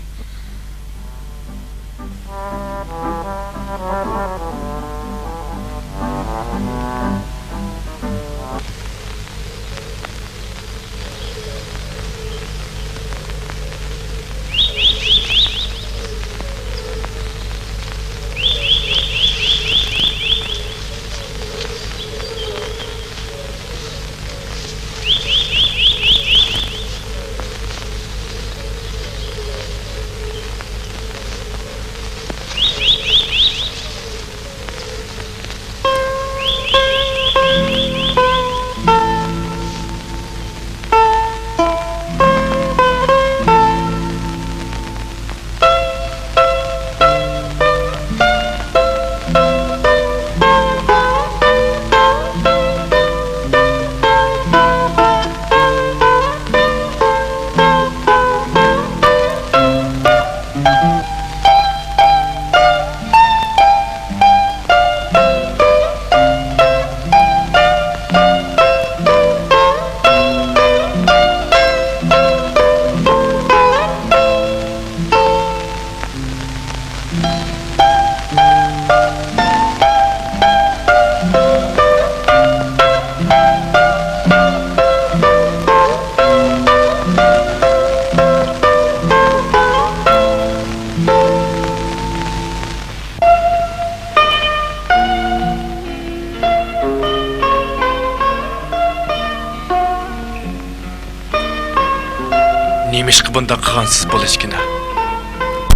نېمىشقا بۇنداق قىلغانسىز، بولۇشكىنا؟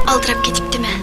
ئالدىراپ كېتىپتىمەن.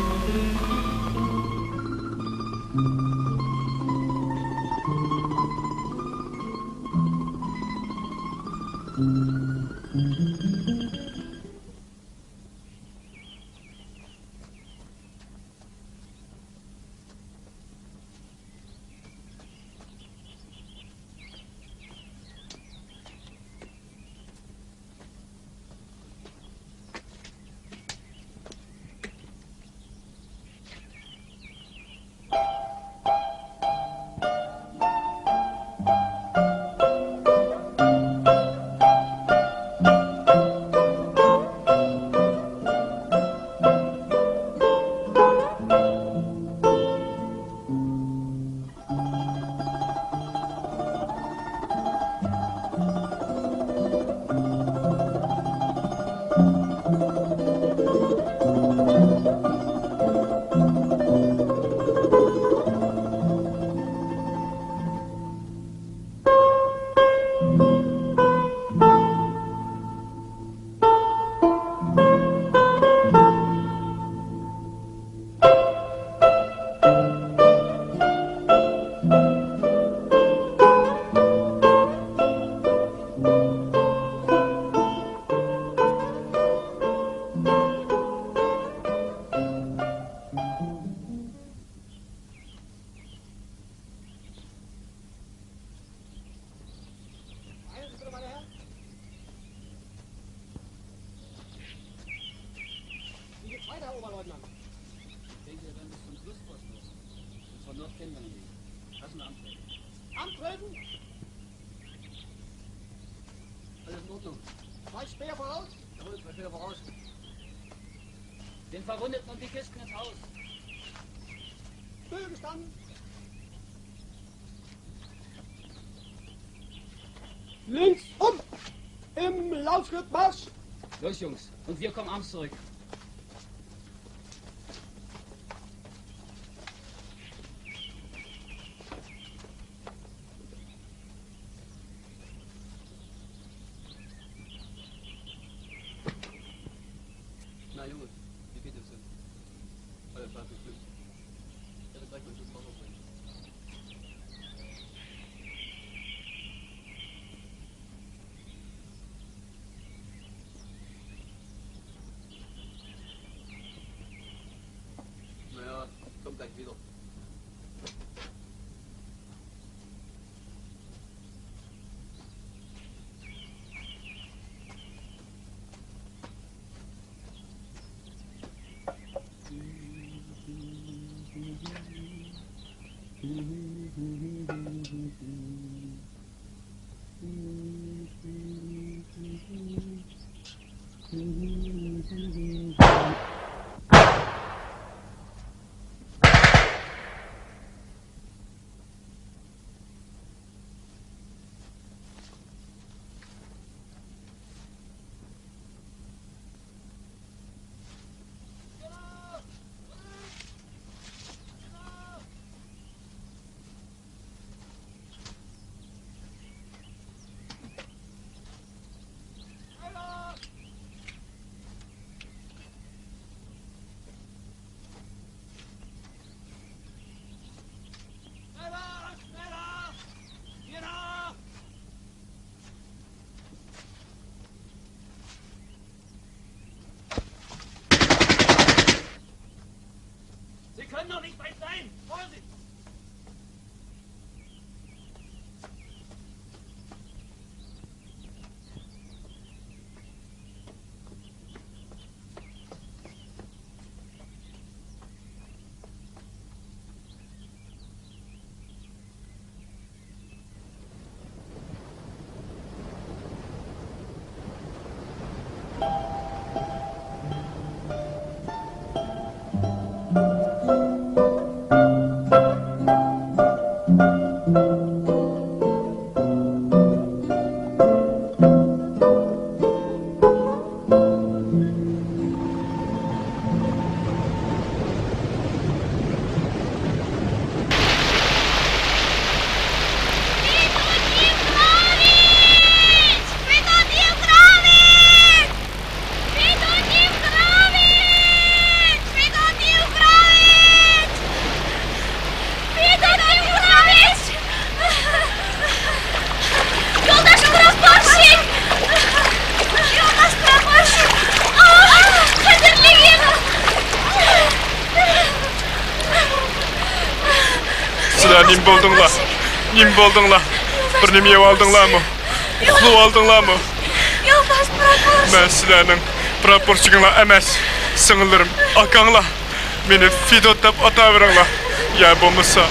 Wie geht's weiter, Oberleutnant? Ich denke, wir werden bis zum Flussposten hoch. Und von dort kennen wir den Weg. Lass mal antreten. Antreten? Alles in Ordnung. Zwei Speer voraus? Jawohl, zwei Speer voraus. Den Verwundeten und die Kisten ins Haus. Befehl gestanden. Links um! Im Laufschritt Marsch! Los, Jungs. Und wir kommen abends zurück. Na, Junge, wie geht es denn? Alles klar, viel Glück. Ich hätte gleich meinen Schuss Mache bringen. Naja, ich komm gleich wieder. Sie können doch nicht bei sein! Vorsicht! يولداش، قۇراق باشلىق! يولداش، قۇراق باشلىق! ئاھ، قەدىرلىگىم! سىلەر نېمە بولدۇڭلار؟ نېمە بولدۇڭلار؟ بىر نېمە يەۋالدىڭلارمۇ؟ ئۇخلىۋالدىڭلارمۇ؟ يولداش، پراپورشىك! مەن سىلەرنىڭ پراپورشىكىڭلار ئەمەس، سىڭىللىرىم، ئاكاڭلار. مېنى فېدوت دەپ ئاتاۋېرىڭلار. يا بولمىسا،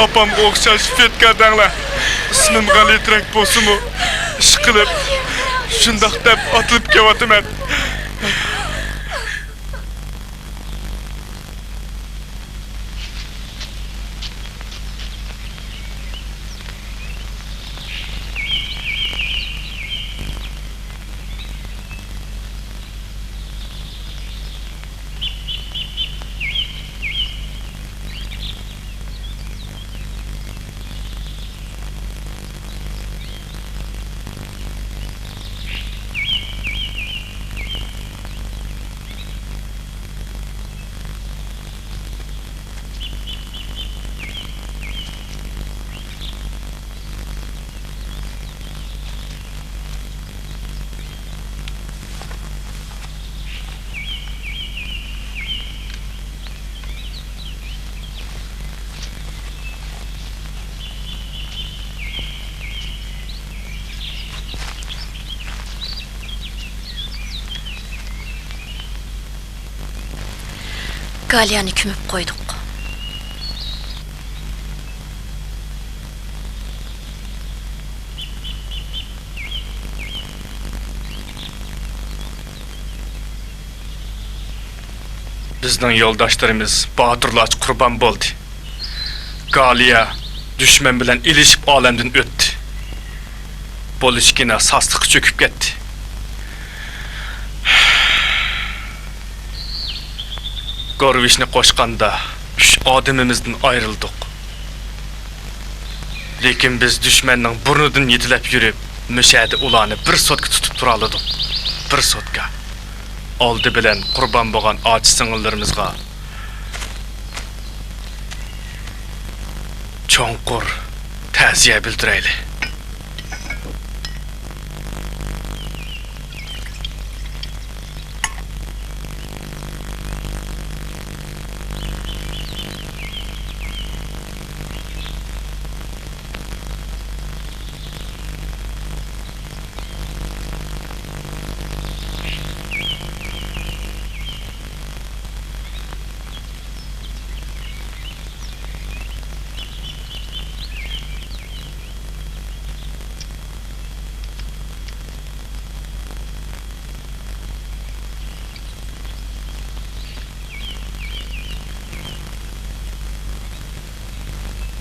ئاپامغا ئوخشاش فېدكار دەڭلار. ئىسمىم غەلىتىرەك بولسىمۇ، ئىشقىلىپ، شۇنداق دەپ ئاتىلىپ كېلىۋاتىمەن. گالىيانى كۆمۈپ قويدۇق. بىزنىڭ يولداشلىرىمىز باتۇرلارچە قۇربان بولدى. گالىيە دۈشمەن بىلەن ئېلىشىپ ئالەمدىن ئۆتتى. بولۇشكىنا ساسلىققا چۆكۈپ كەتتى. گورۋىچنى قوشقاندا ئۈچ ئادىمىمىزدىن ئايرىلدۇق. لېكىن بىز دۈشمەننىڭ بۇرنىدىن يېتىلەپ يۈرۈپ، مۇشۇ يەردە ئۇلارنى بىر سوتكا تۇتۇپ تۇرالىدۇق. بىر سوتكا. ئالدى بىلەن قۇربان بولغان ئاچا سىڭىللىرىمىزغا چوڭقۇر تەزىيە بىلدۈرەيلى.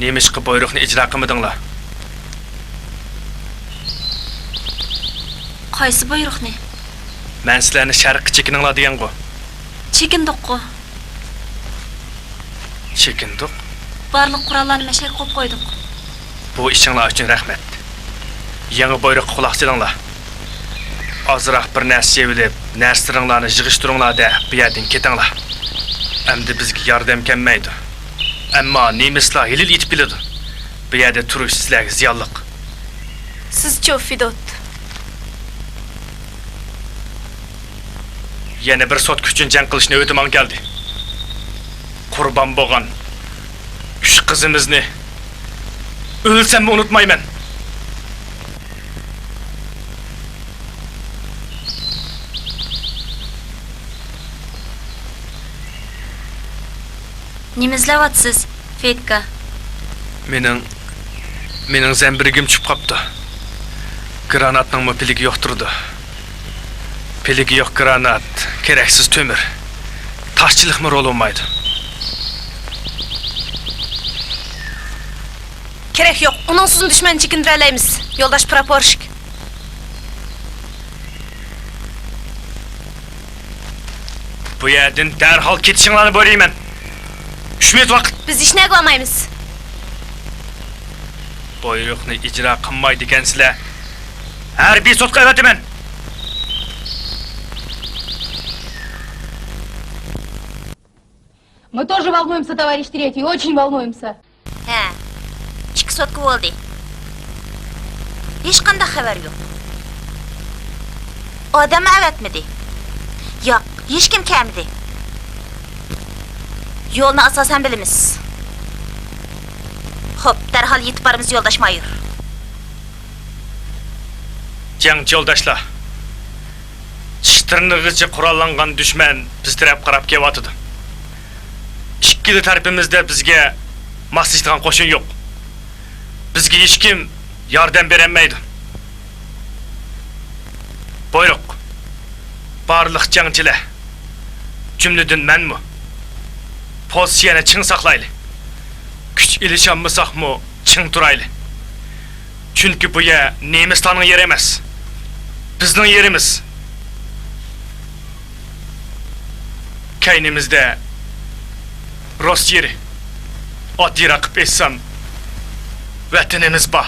نېمىشقا بۇيرۇقنى ئىجرا قىلمىدىڭلار؟ قايسى بۇيرۇقنى؟ مەن سىلەرنى شەرققە چېكىنىڭلار دېگەنغۇ. چېكىندۇققۇ. چېكىندۇق؟ بارلىق قوراللارنى مەشەگە قويۇپ قويدۇق. بۇ ئىشىڭلار ئۈچۈن رەھمەت. يېڭى بۇيرۇققا قۇلاق سېلىڭلار. ئازراق بىر نەرسە يەۋېلىپ، نەرسىلىرىڭلارنى يىغىشتۇرۇڭلار-دە، بۇ يەردىن كېتىڭلار. ئەمدى بىزگە ياردەم كەلمەيدۇ. ئەمما نېمىسلار ھېلىلا يېتىپ كېلىدۇ. بۇ يەردە تۇرۇش سىلەرگە زىيانلىق. سىزچۇ، فېدوت؟ يەنە بىر سوتكا ئۈچۈن جەڭ قىلىش نۆۋىتى ماڭا كەلدى. قۇربان بولغان ئۈچ قىزىمىزنى ئۆلسەممۇ ئۇنتۇمايمەن. نېمە ئىزلەۋاتىسىز، فېدكا؟ مېنىڭ، مېنىڭ زەمبىرىكىم چۈشۈپ قاپتۇ. گراناتنىڭمۇ پىلىكى يوق تۇرىدۇ. پىلىكى يوق گرانات، كېرەكسىز تۆمۈر. تاشچىلىقمۇ رول ئوينىمايدۇ. كېرەك يوق، ئۇنىڭسىزمۇ دۈشمەننى چېكىندۈرەلەيمىز، يولداش پراپورشىك. بۇ يەردىن دەرھال كېتىشىڭلارنى بۇيرۇيمەن. ئۈچ مىنۇت ۋاقىت. بىز ھېچنەگە بارمايمىز. بۇيرۇقنى ئىجرا قىلمايدىكەنسىلەر، ھەربىي سوتقا ئەۋەتىمەن. Мы тоже волнуемся, товарищ третий, очень волнуемся. ھە، ئىككى سوتكا بولدى. ھېچقانداق خەۋەر يوق. ئادەممۇ ئەۋەتمىدى. ياق، ھېچكىم كەلمىدى. يولنى ئاساسەن بىلىمىز. خوپ، دەرھال يېتىپ بارىمىز، يولداش مايور. جەڭچى يولداشلار، چىش تىرنىقىغىچە قوراللانغان دۈشمەن بىز تەرەپ قاراپ كېلىۋاتىدۇ. ئىككىلا تەرىپىمىزدە بىزگە ماسلىشىدىغان قوشۇن يوق. بىزگە ھېچكىم ياردەم بېرەلمەيدۇ. بۇيرۇق، بارلىق جەڭچىلەر، جۈملىدىن مەنمۇ، پوزىتسىيەنى چىڭ ساقلايلى. كۈچ ئېلىشالمىساقمۇ، چىڭ تۇرايلى. چۈنكى بۇ يەر نېمىستاننىڭ يېرى ئەمەس، بىزنىڭ يېرىمىز. كەينىمىزدە رۇس يېرى، ئاددىيراق قىلىپ ئېيتسام، ۋەتىنىمىز بار.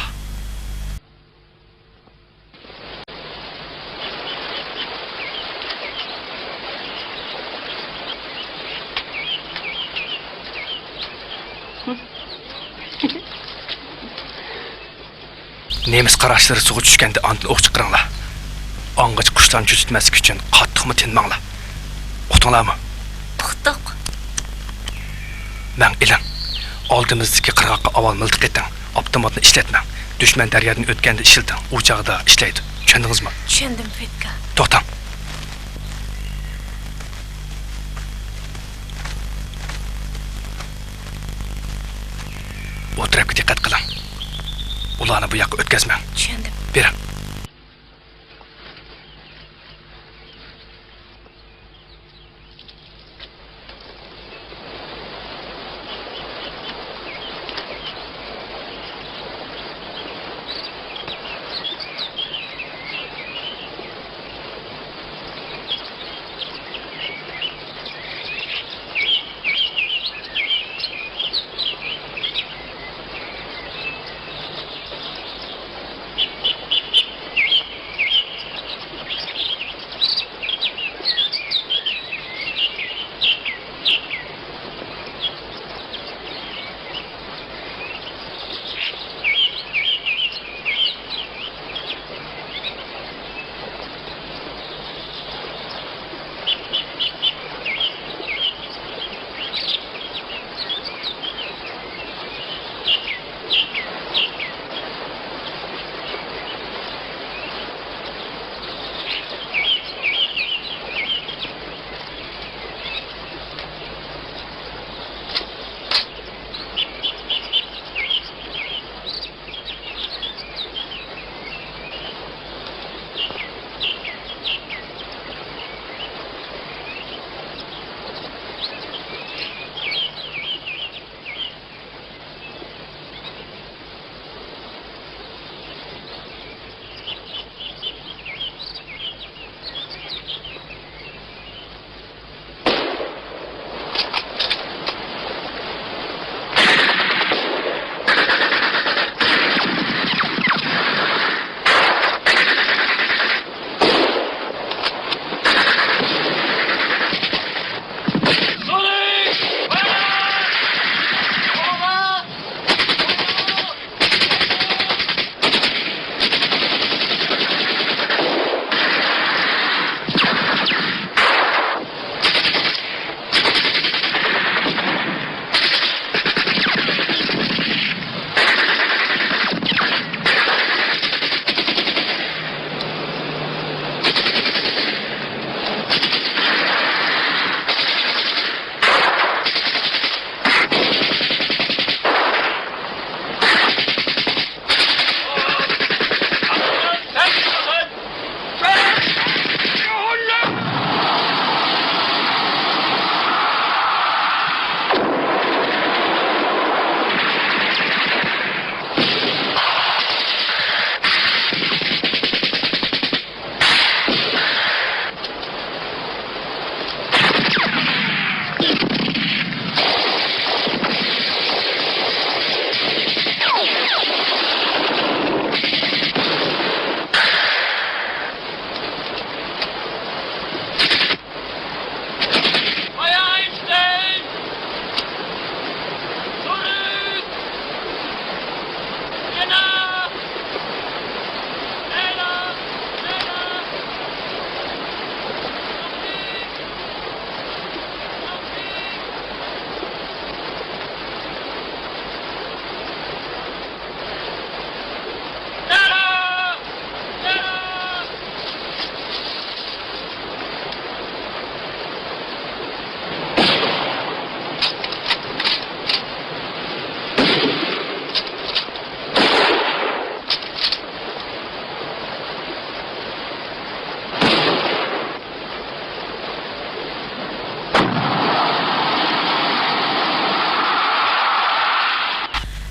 نېمىس قاراشلىرى سۇغا چۈشكەندە ئاندىن ئوق چىقىرىڭلار. ئاڭغىچە قۇشلارنى چۆچۈتمەسلىك ئۈچۈن قاتتىقمۇ تىنماڭلار. ئۇقتۇڭلارمۇ؟ ئۇقتۇق. مەڭ ئېلىڭ. ئالدىمىزدىكى قىرغاققا ئاۋۋال مىلتىق ئېتىڭ. ئاپتوماتنى ئىشلەتمەڭ. دۈشمەن دەريادىن ئۆتكەندە ئىشلىتىڭ. ئۇ چاغدا ئىشلەيدۇ. چۈشەندىڭىزمۇ؟ چۈشەندىم، فېدكا. توختاڭ. ئۇ تەرەپكە دىققەت قىلىڭ. ئۇلارنى بۇ ياققا ئۆتكۈزمەڭ. چۈشەندىم. بېرىڭ.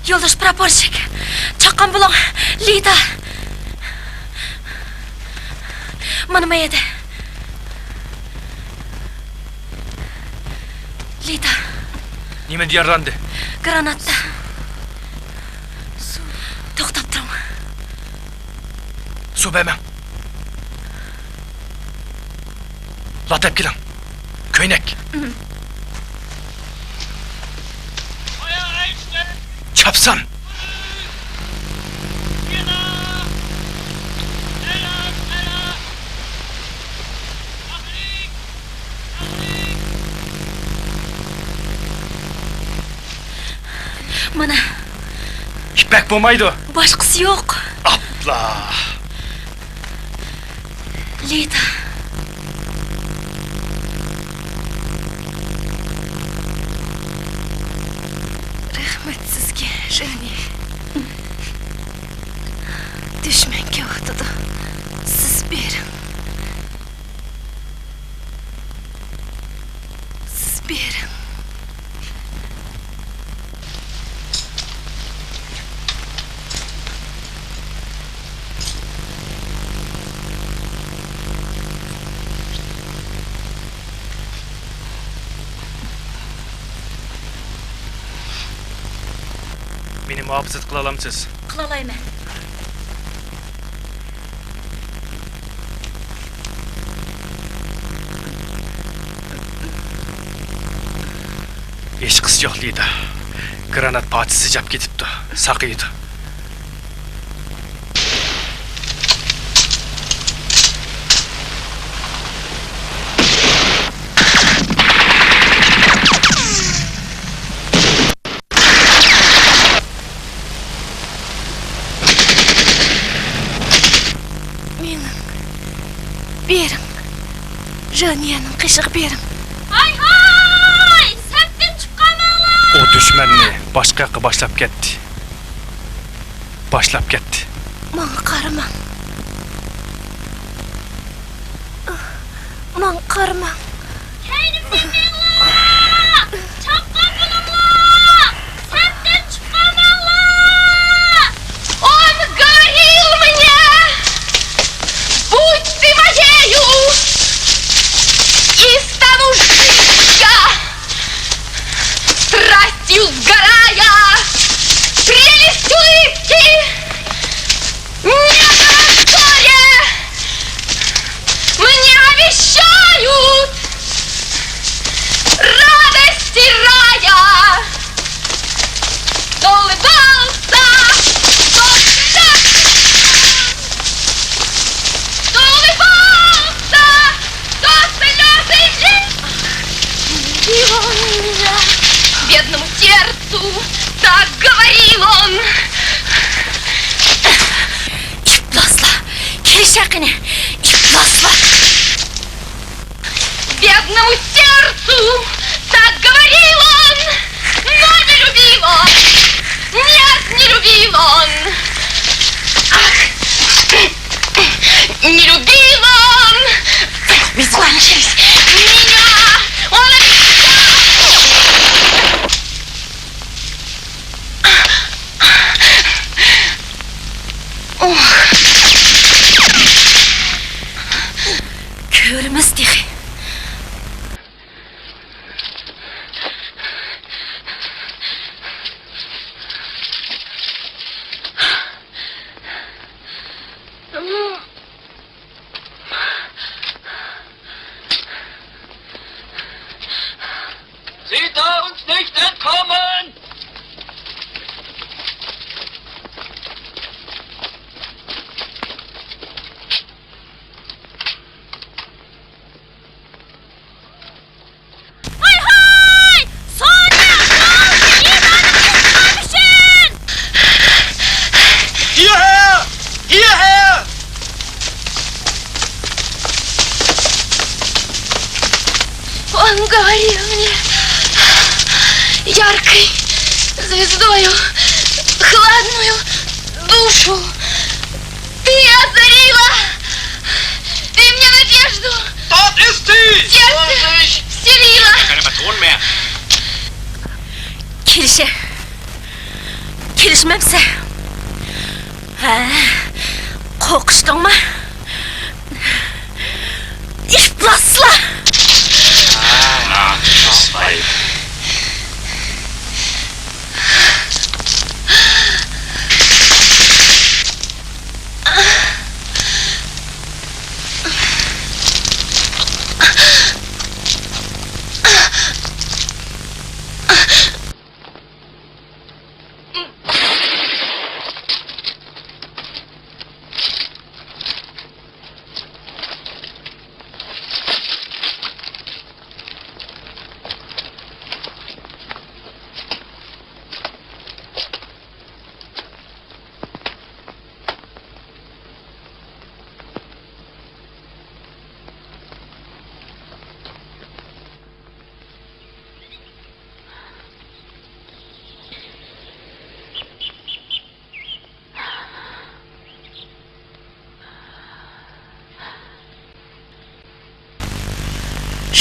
يولداش پراپورشىك، چاققان بولۇڭ، لىدا. مانا ما يەردە. لىدا. نېمىدە يارىلاندى؟ گراناتتا. توختاپ تۇرۇڭ. سۇ بەرمەڭ. لاتا ئېلىپ كېلىڭ. كۆينەك. چاپسان. مانا. يىپەك بولمايدۇ. باشقىسى يوق. ئاپلا. لىدا. رەھمەت سىزگە، ژېنى. دۈشمەن كېلىۋاتىدۇ. سىز بېرىڭ. سىز بېرىڭ. مېنى مۇھاپىزەت قىلالامسىز؟ قىلالايمەن. ھېچقىسى يوق، لىدا. گرانات پارچىسى سىجاپ كېتىپتۇ. ساقىيىدۇ. مېڭىڭ. بېرىڭ. ژېنيەنىڭ قېشىغا بېرىڭ. ھاي، ھاي! سەپتىن چىققان ماڭلا! ئۇ دۈشمەننى باشقا ياققا باشلاپ كەتتى. باشلاپ كەتتى. ماڭا قارىماڭ. ماڭا قارىماڭ. كەينىمدىن مېڭىڭلار! چاققان بولۇڭلار! سەپتىن چىقماڭلار! Он говорил мне: «Будь ты моею, и стану жить я, страстью сгорая, прелесть улыбки». Мне на рассоре мне обещают радости рая. То улыбался, то улыбался, то улыбался, то слёзы лил. Любил он меня, бедному сердцу так говорил он. ئىپلاسلار، كېلىشە قېنى، ئىپلاسلار! Бедному сердцу так говорил он, но не любил он, нет, не любил он. Ах, не любил он меня, он обещал. كۆرىمىز تېخى. Sie da uns nicht entkommen! ھاي ھاي! سونيا، سونيا، ئىمانىڭنى قۇتقارمىسۇن! Hierher! Hierher! Он говорил мне яркой звездою хладную душу. Ты озарила! Ты мне надежду! Dort ist sie! Сердце вселила! Keine Patronen mehr. كېلىشە. ئىشمەمسەن؟ ھە؟ قورقۇشتۇڭمۇ؟ ئىپلاسلار!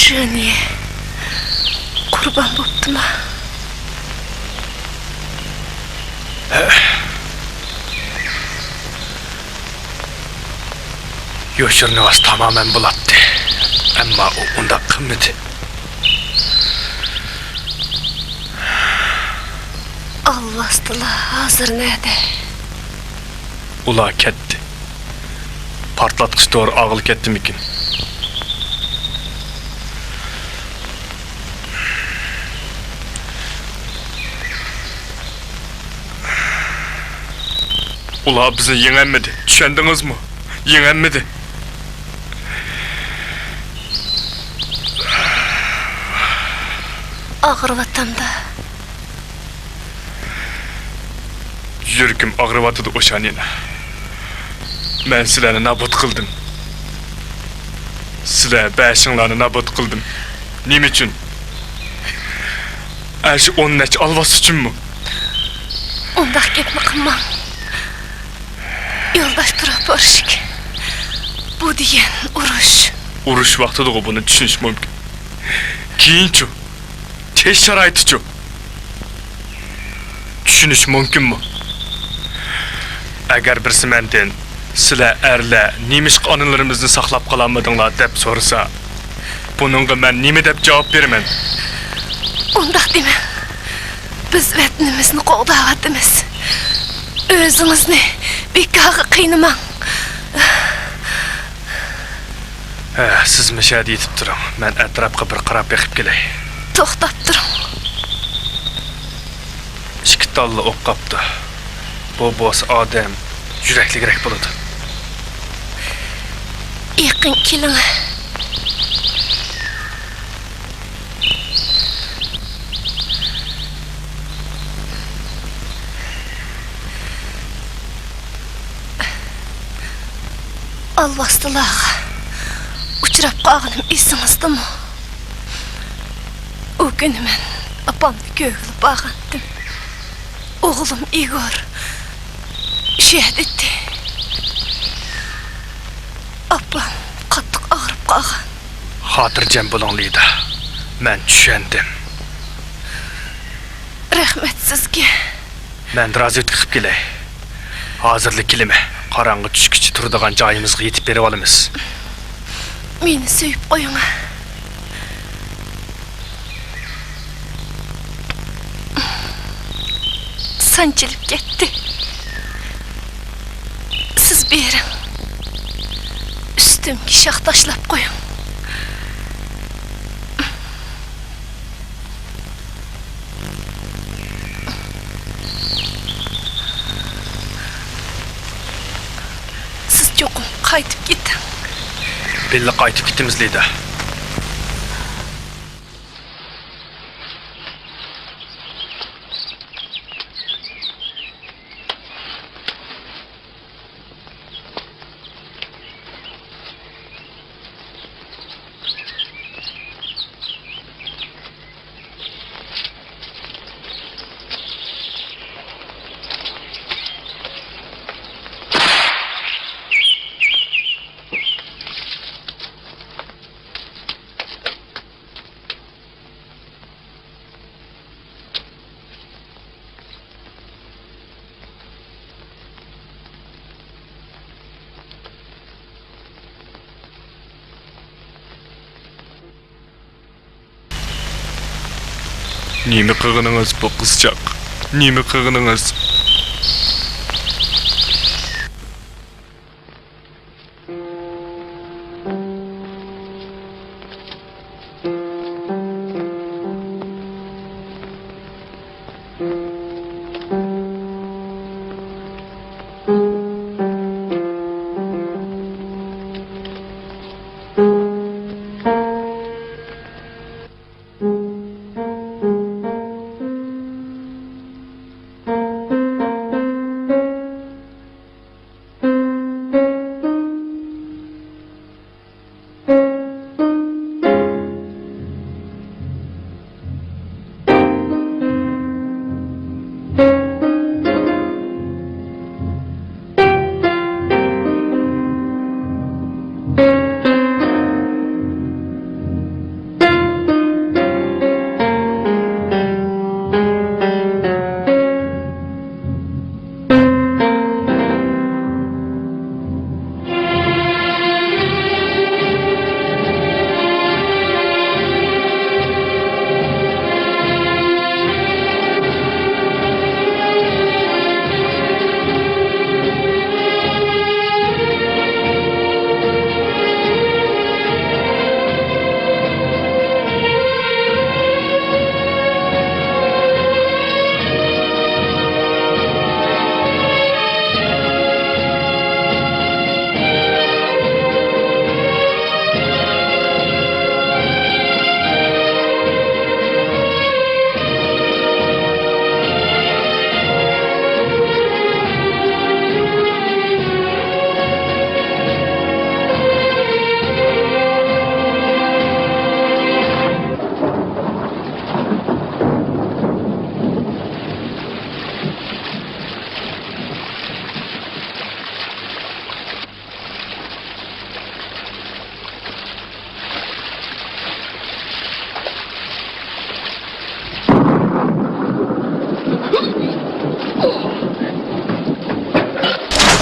شۈنى قۇربان بوپتىما؟ يوشۇرۇنۇۋالسا تامامەن بولاتتى. ئەمما ئۇ ئۇنداق قىلمىدى. ئالۋاستىلار ھازىر نەدە؟ ئۇلار كەتتى. پارتلاتقۇچ تورى ئاغىلى كەتتىمىكىن؟ ئۇلار بىزنى يېڭەلمىدى، چۈشەندىڭىزمۇ؟ يېڭەلمىدى. ئاغرىۋاتامدا. يۈرىكىم ئاغرىۋاتىدۇ، ئوشانىنا. مەن سىلەرنى نابۇت قىلدىم. سىلەر بەشىڭلارنى نابۇت قىلدىم. نېمە ئۈچۈن؟ ئەنە شۇ ئون نەچچە ئالۋاس ئۈچۈنمۇ؟ ئۇنداق گەپنى قىلماڭ. يولداش پروپورشىك. بۇ دېگەن ئۇرۇش. ئۇرۇش ۋاقتىدىغۇ بۇنى چۈشىنىش مۇمكىن. كېيىنچۇ؟ چېش شارائىتىچۇ؟ چۈشىنىش مۇمكىنمۇ؟ ئەگەر بىرسى مەندىن، «سىلەر ئەرلەر نېمىشقا ئانىلىرىمىزنى ساقلاپ قالالمىدىڭلار؟» دەپ سورىسا، بۇنىڭغا مەن نېمە دەپ جاۋاب بېرىمەن؟ ئۇنداق دېمەڭ. بىز ۋەتىنىمىزنى قوغداۋاتىمىز. ئۆزىڭىزنى بىكارغا قىينىماڭ. ھە، سىز مۇشۇ يەردە يېتىپ تۇرۇڭ. مەن ئەتراپقا بىر قاراپ بېقىپ كېلەي. توختاپ تۇرۇڭ. ئىككى تاللا ئوق قاپتۇ. بۇ بولسا ئادەم يۈرەكلىكرەك بولىدۇ. يېقىن كېلىڭ. ئالۋاستىلارغا ئۇچراپ قالغىنىم ئېسىڭىزدىمۇ؟ ئۇ كۈنى مەن ئاپامنى كۆرگىلى بارغانتىم. ئوغلۇم ئىگور شۇ يەردە ئىدى. ئاپام قاتتىق ئاغرىپ قالغان. خاتىرجەم بولۇڭ، لىدا. مەن چۈشەندىم. رەھمەت سىزگە. مەن رازۋېدكا قىلىپ كېلەي. ھازىرلا كېلىمەن. قاراڭغۇ چۈشكىچە تۇرىدىغان جايىمىزغا يېتىپ بېرىۋالىمىز. مېنى سۆيۈپ قويۇڭ. سانچىلىپ كەتتى. سىز بېرىڭ. ئۈستۈمگە شاخ تاشلاپ قويۇڭ. سىز چوقۇم قايتىپ كېتىڭ. بىللە قايتىپ كېتىمىز، لىدا. نېمە قىلغىنىڭىز بۇ قىزچاق؟ نېمە قىلغىنىڭىز؟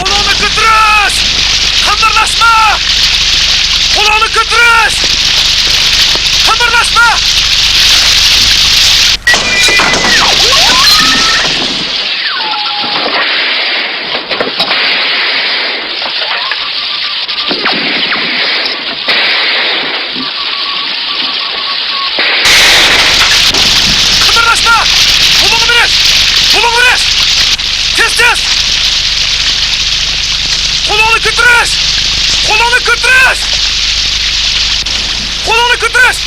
قولۇڭنى كۆتۈرۈش! قىمىرلاشما! قولۇڭنى كۆتۈرۈش! قىمىرلاشما! قىمىرلاشما! قولۇڭنى بېرىش! قولۇڭنى بېرىش! تېز، تېز! قولۇڭنى كۆتۈرۈش! قولۇڭنى كۆتۈرۈش! قولۇڭنى كۆتۈرۈش!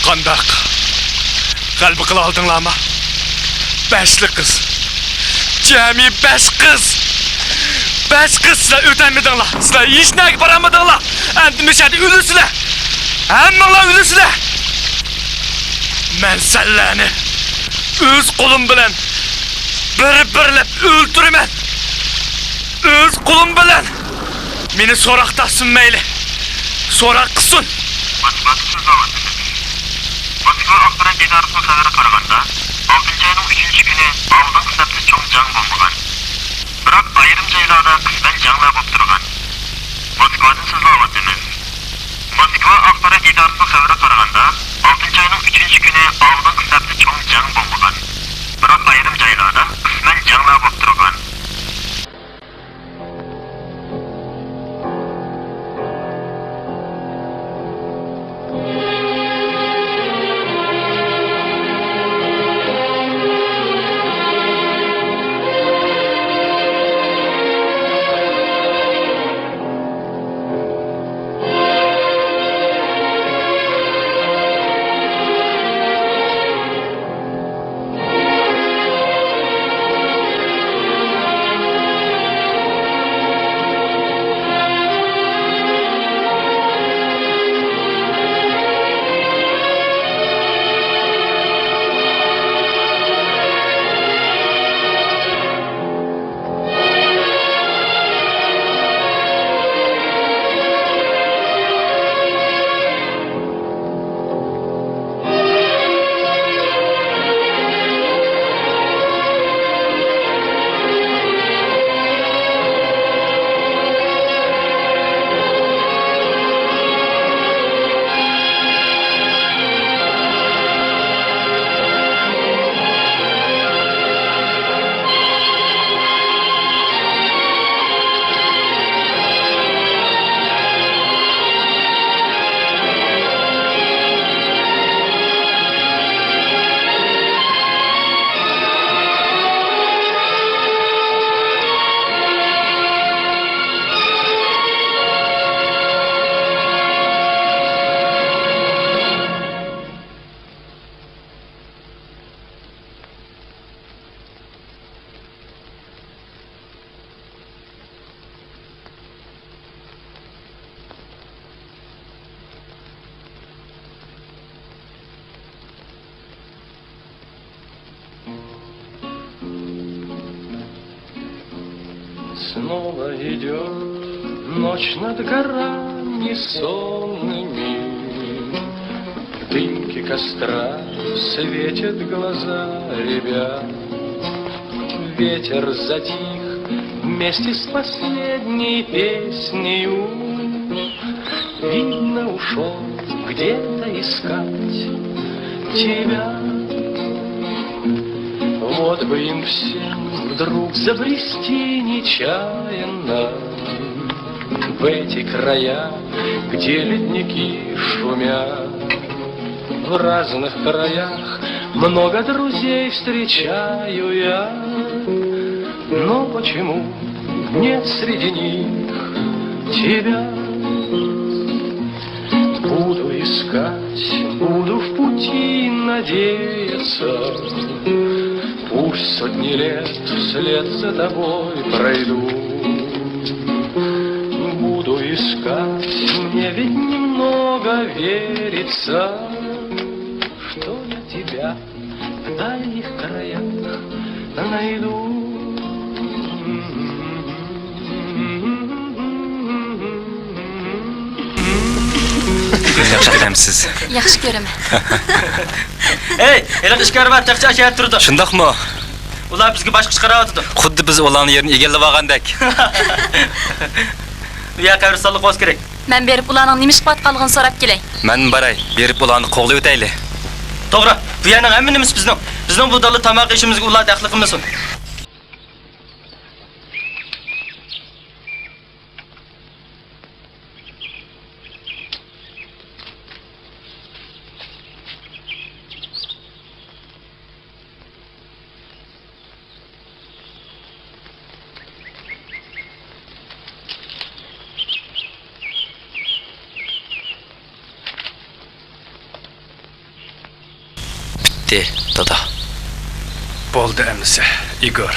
قانداق؟ غەلىبە قىلالىدىڭلارمۇ؟ بەشلا قىز. جەمئىي بەش قىز. بەش قىز سىلەر ئۆتەلمىدىڭلار. سىلەر ھېچنەگە بارالمىدىڭلار. ئەمدى مۇشۇ يەردە ئۆلىسىلەر. ھەممىڭلار ئۆلىسىلەر. مەن سىلەرنى ئۆز قولۇم بىلەن بىر-بىرلەپ ئۆلتۈرىمەن. ئۆز قولۇم بىلەن. مېنى سوراق تارتسۇن مەيلى. سوراق قىلسۇن. ماتبۇئاتتىن سۆزلەۋاتىمىز. موسكۋا ئاخبارات ئىدارىسىنىڭ خەۋىرىگە قارىغاندا، ئالتىنچى ئاينىڭ ئۈچىنچى كۈنى ئالدىنقى سەپتە چوڭ جەڭ بولمىغان. بىراق ئايرىم جايلاردا قىسمەن جەڭلەر بولۇپ تۇرغان. موسكۋادىن سۆزلەۋاتىمىز. موسكۋا ئاخبارات ئىدارىسىنىڭ خەۋىرىگە قارىغاندا، ئالتىنچى ئاينىڭ ئۈچىنچى كۈنى ئالدىنقى سەپتە چوڭ جەڭ بولمىغان. بىراق ئايرىم جايلاردا قىسمەن جەڭلەر بولۇپ تۇرغان. Снова идёт ночь над горами сонными. В дымке костра светят глаза ребят. Ветер затих вместе с последней песнею. Видно, ушёл где-то искать тебя. Вот бы им всем вдруг забрести нечаянно в эти края, где ледники шумят. В разных краях много друзей встречаю я, но почему нет среди них тебя? Буду искать, буду в пути надеяться. Пусть сотни лет вслед за тобой пройду. Буду искать, мне ведь немного верится, что я тебя в дальних краях найду. ياخشى كۆرەمسىز؟ ياخشى كۆرىمەن. ھەي، ھېلىقى ئىككى ئەرۋا تېخىچە ئاشۇ يەردە تۇرىدۇ. شۇنداقمۇ؟ ئۇلار بىزگە باشقىچە قاراۋاتىدۇ. خۇددى بىز ئۇلارنىڭ يېرىنى ئىگىلەپ ئالغاندەك. بۇ يەر قەبرىستانلىق بولسا كېرەك. مەن بېرىپ ئۇلارنىڭ نېمە ئىش قىلىۋاتقانلىقىنى سوراپ كېلەي. مەن باراي، بېرىپ ئۇلارنى قوغلىۋېتەيلى. توغرا، بۇ يەرنىڭ ھەممە نېمىسى بىزنىڭ. بىزنىڭ بۇ دالدا تاماق يېيىشىمىزگە ئۇلار دەخلى قىلمىسۇن. پۈتتى، دادا. بولدى ئەمىسە، ئىگور.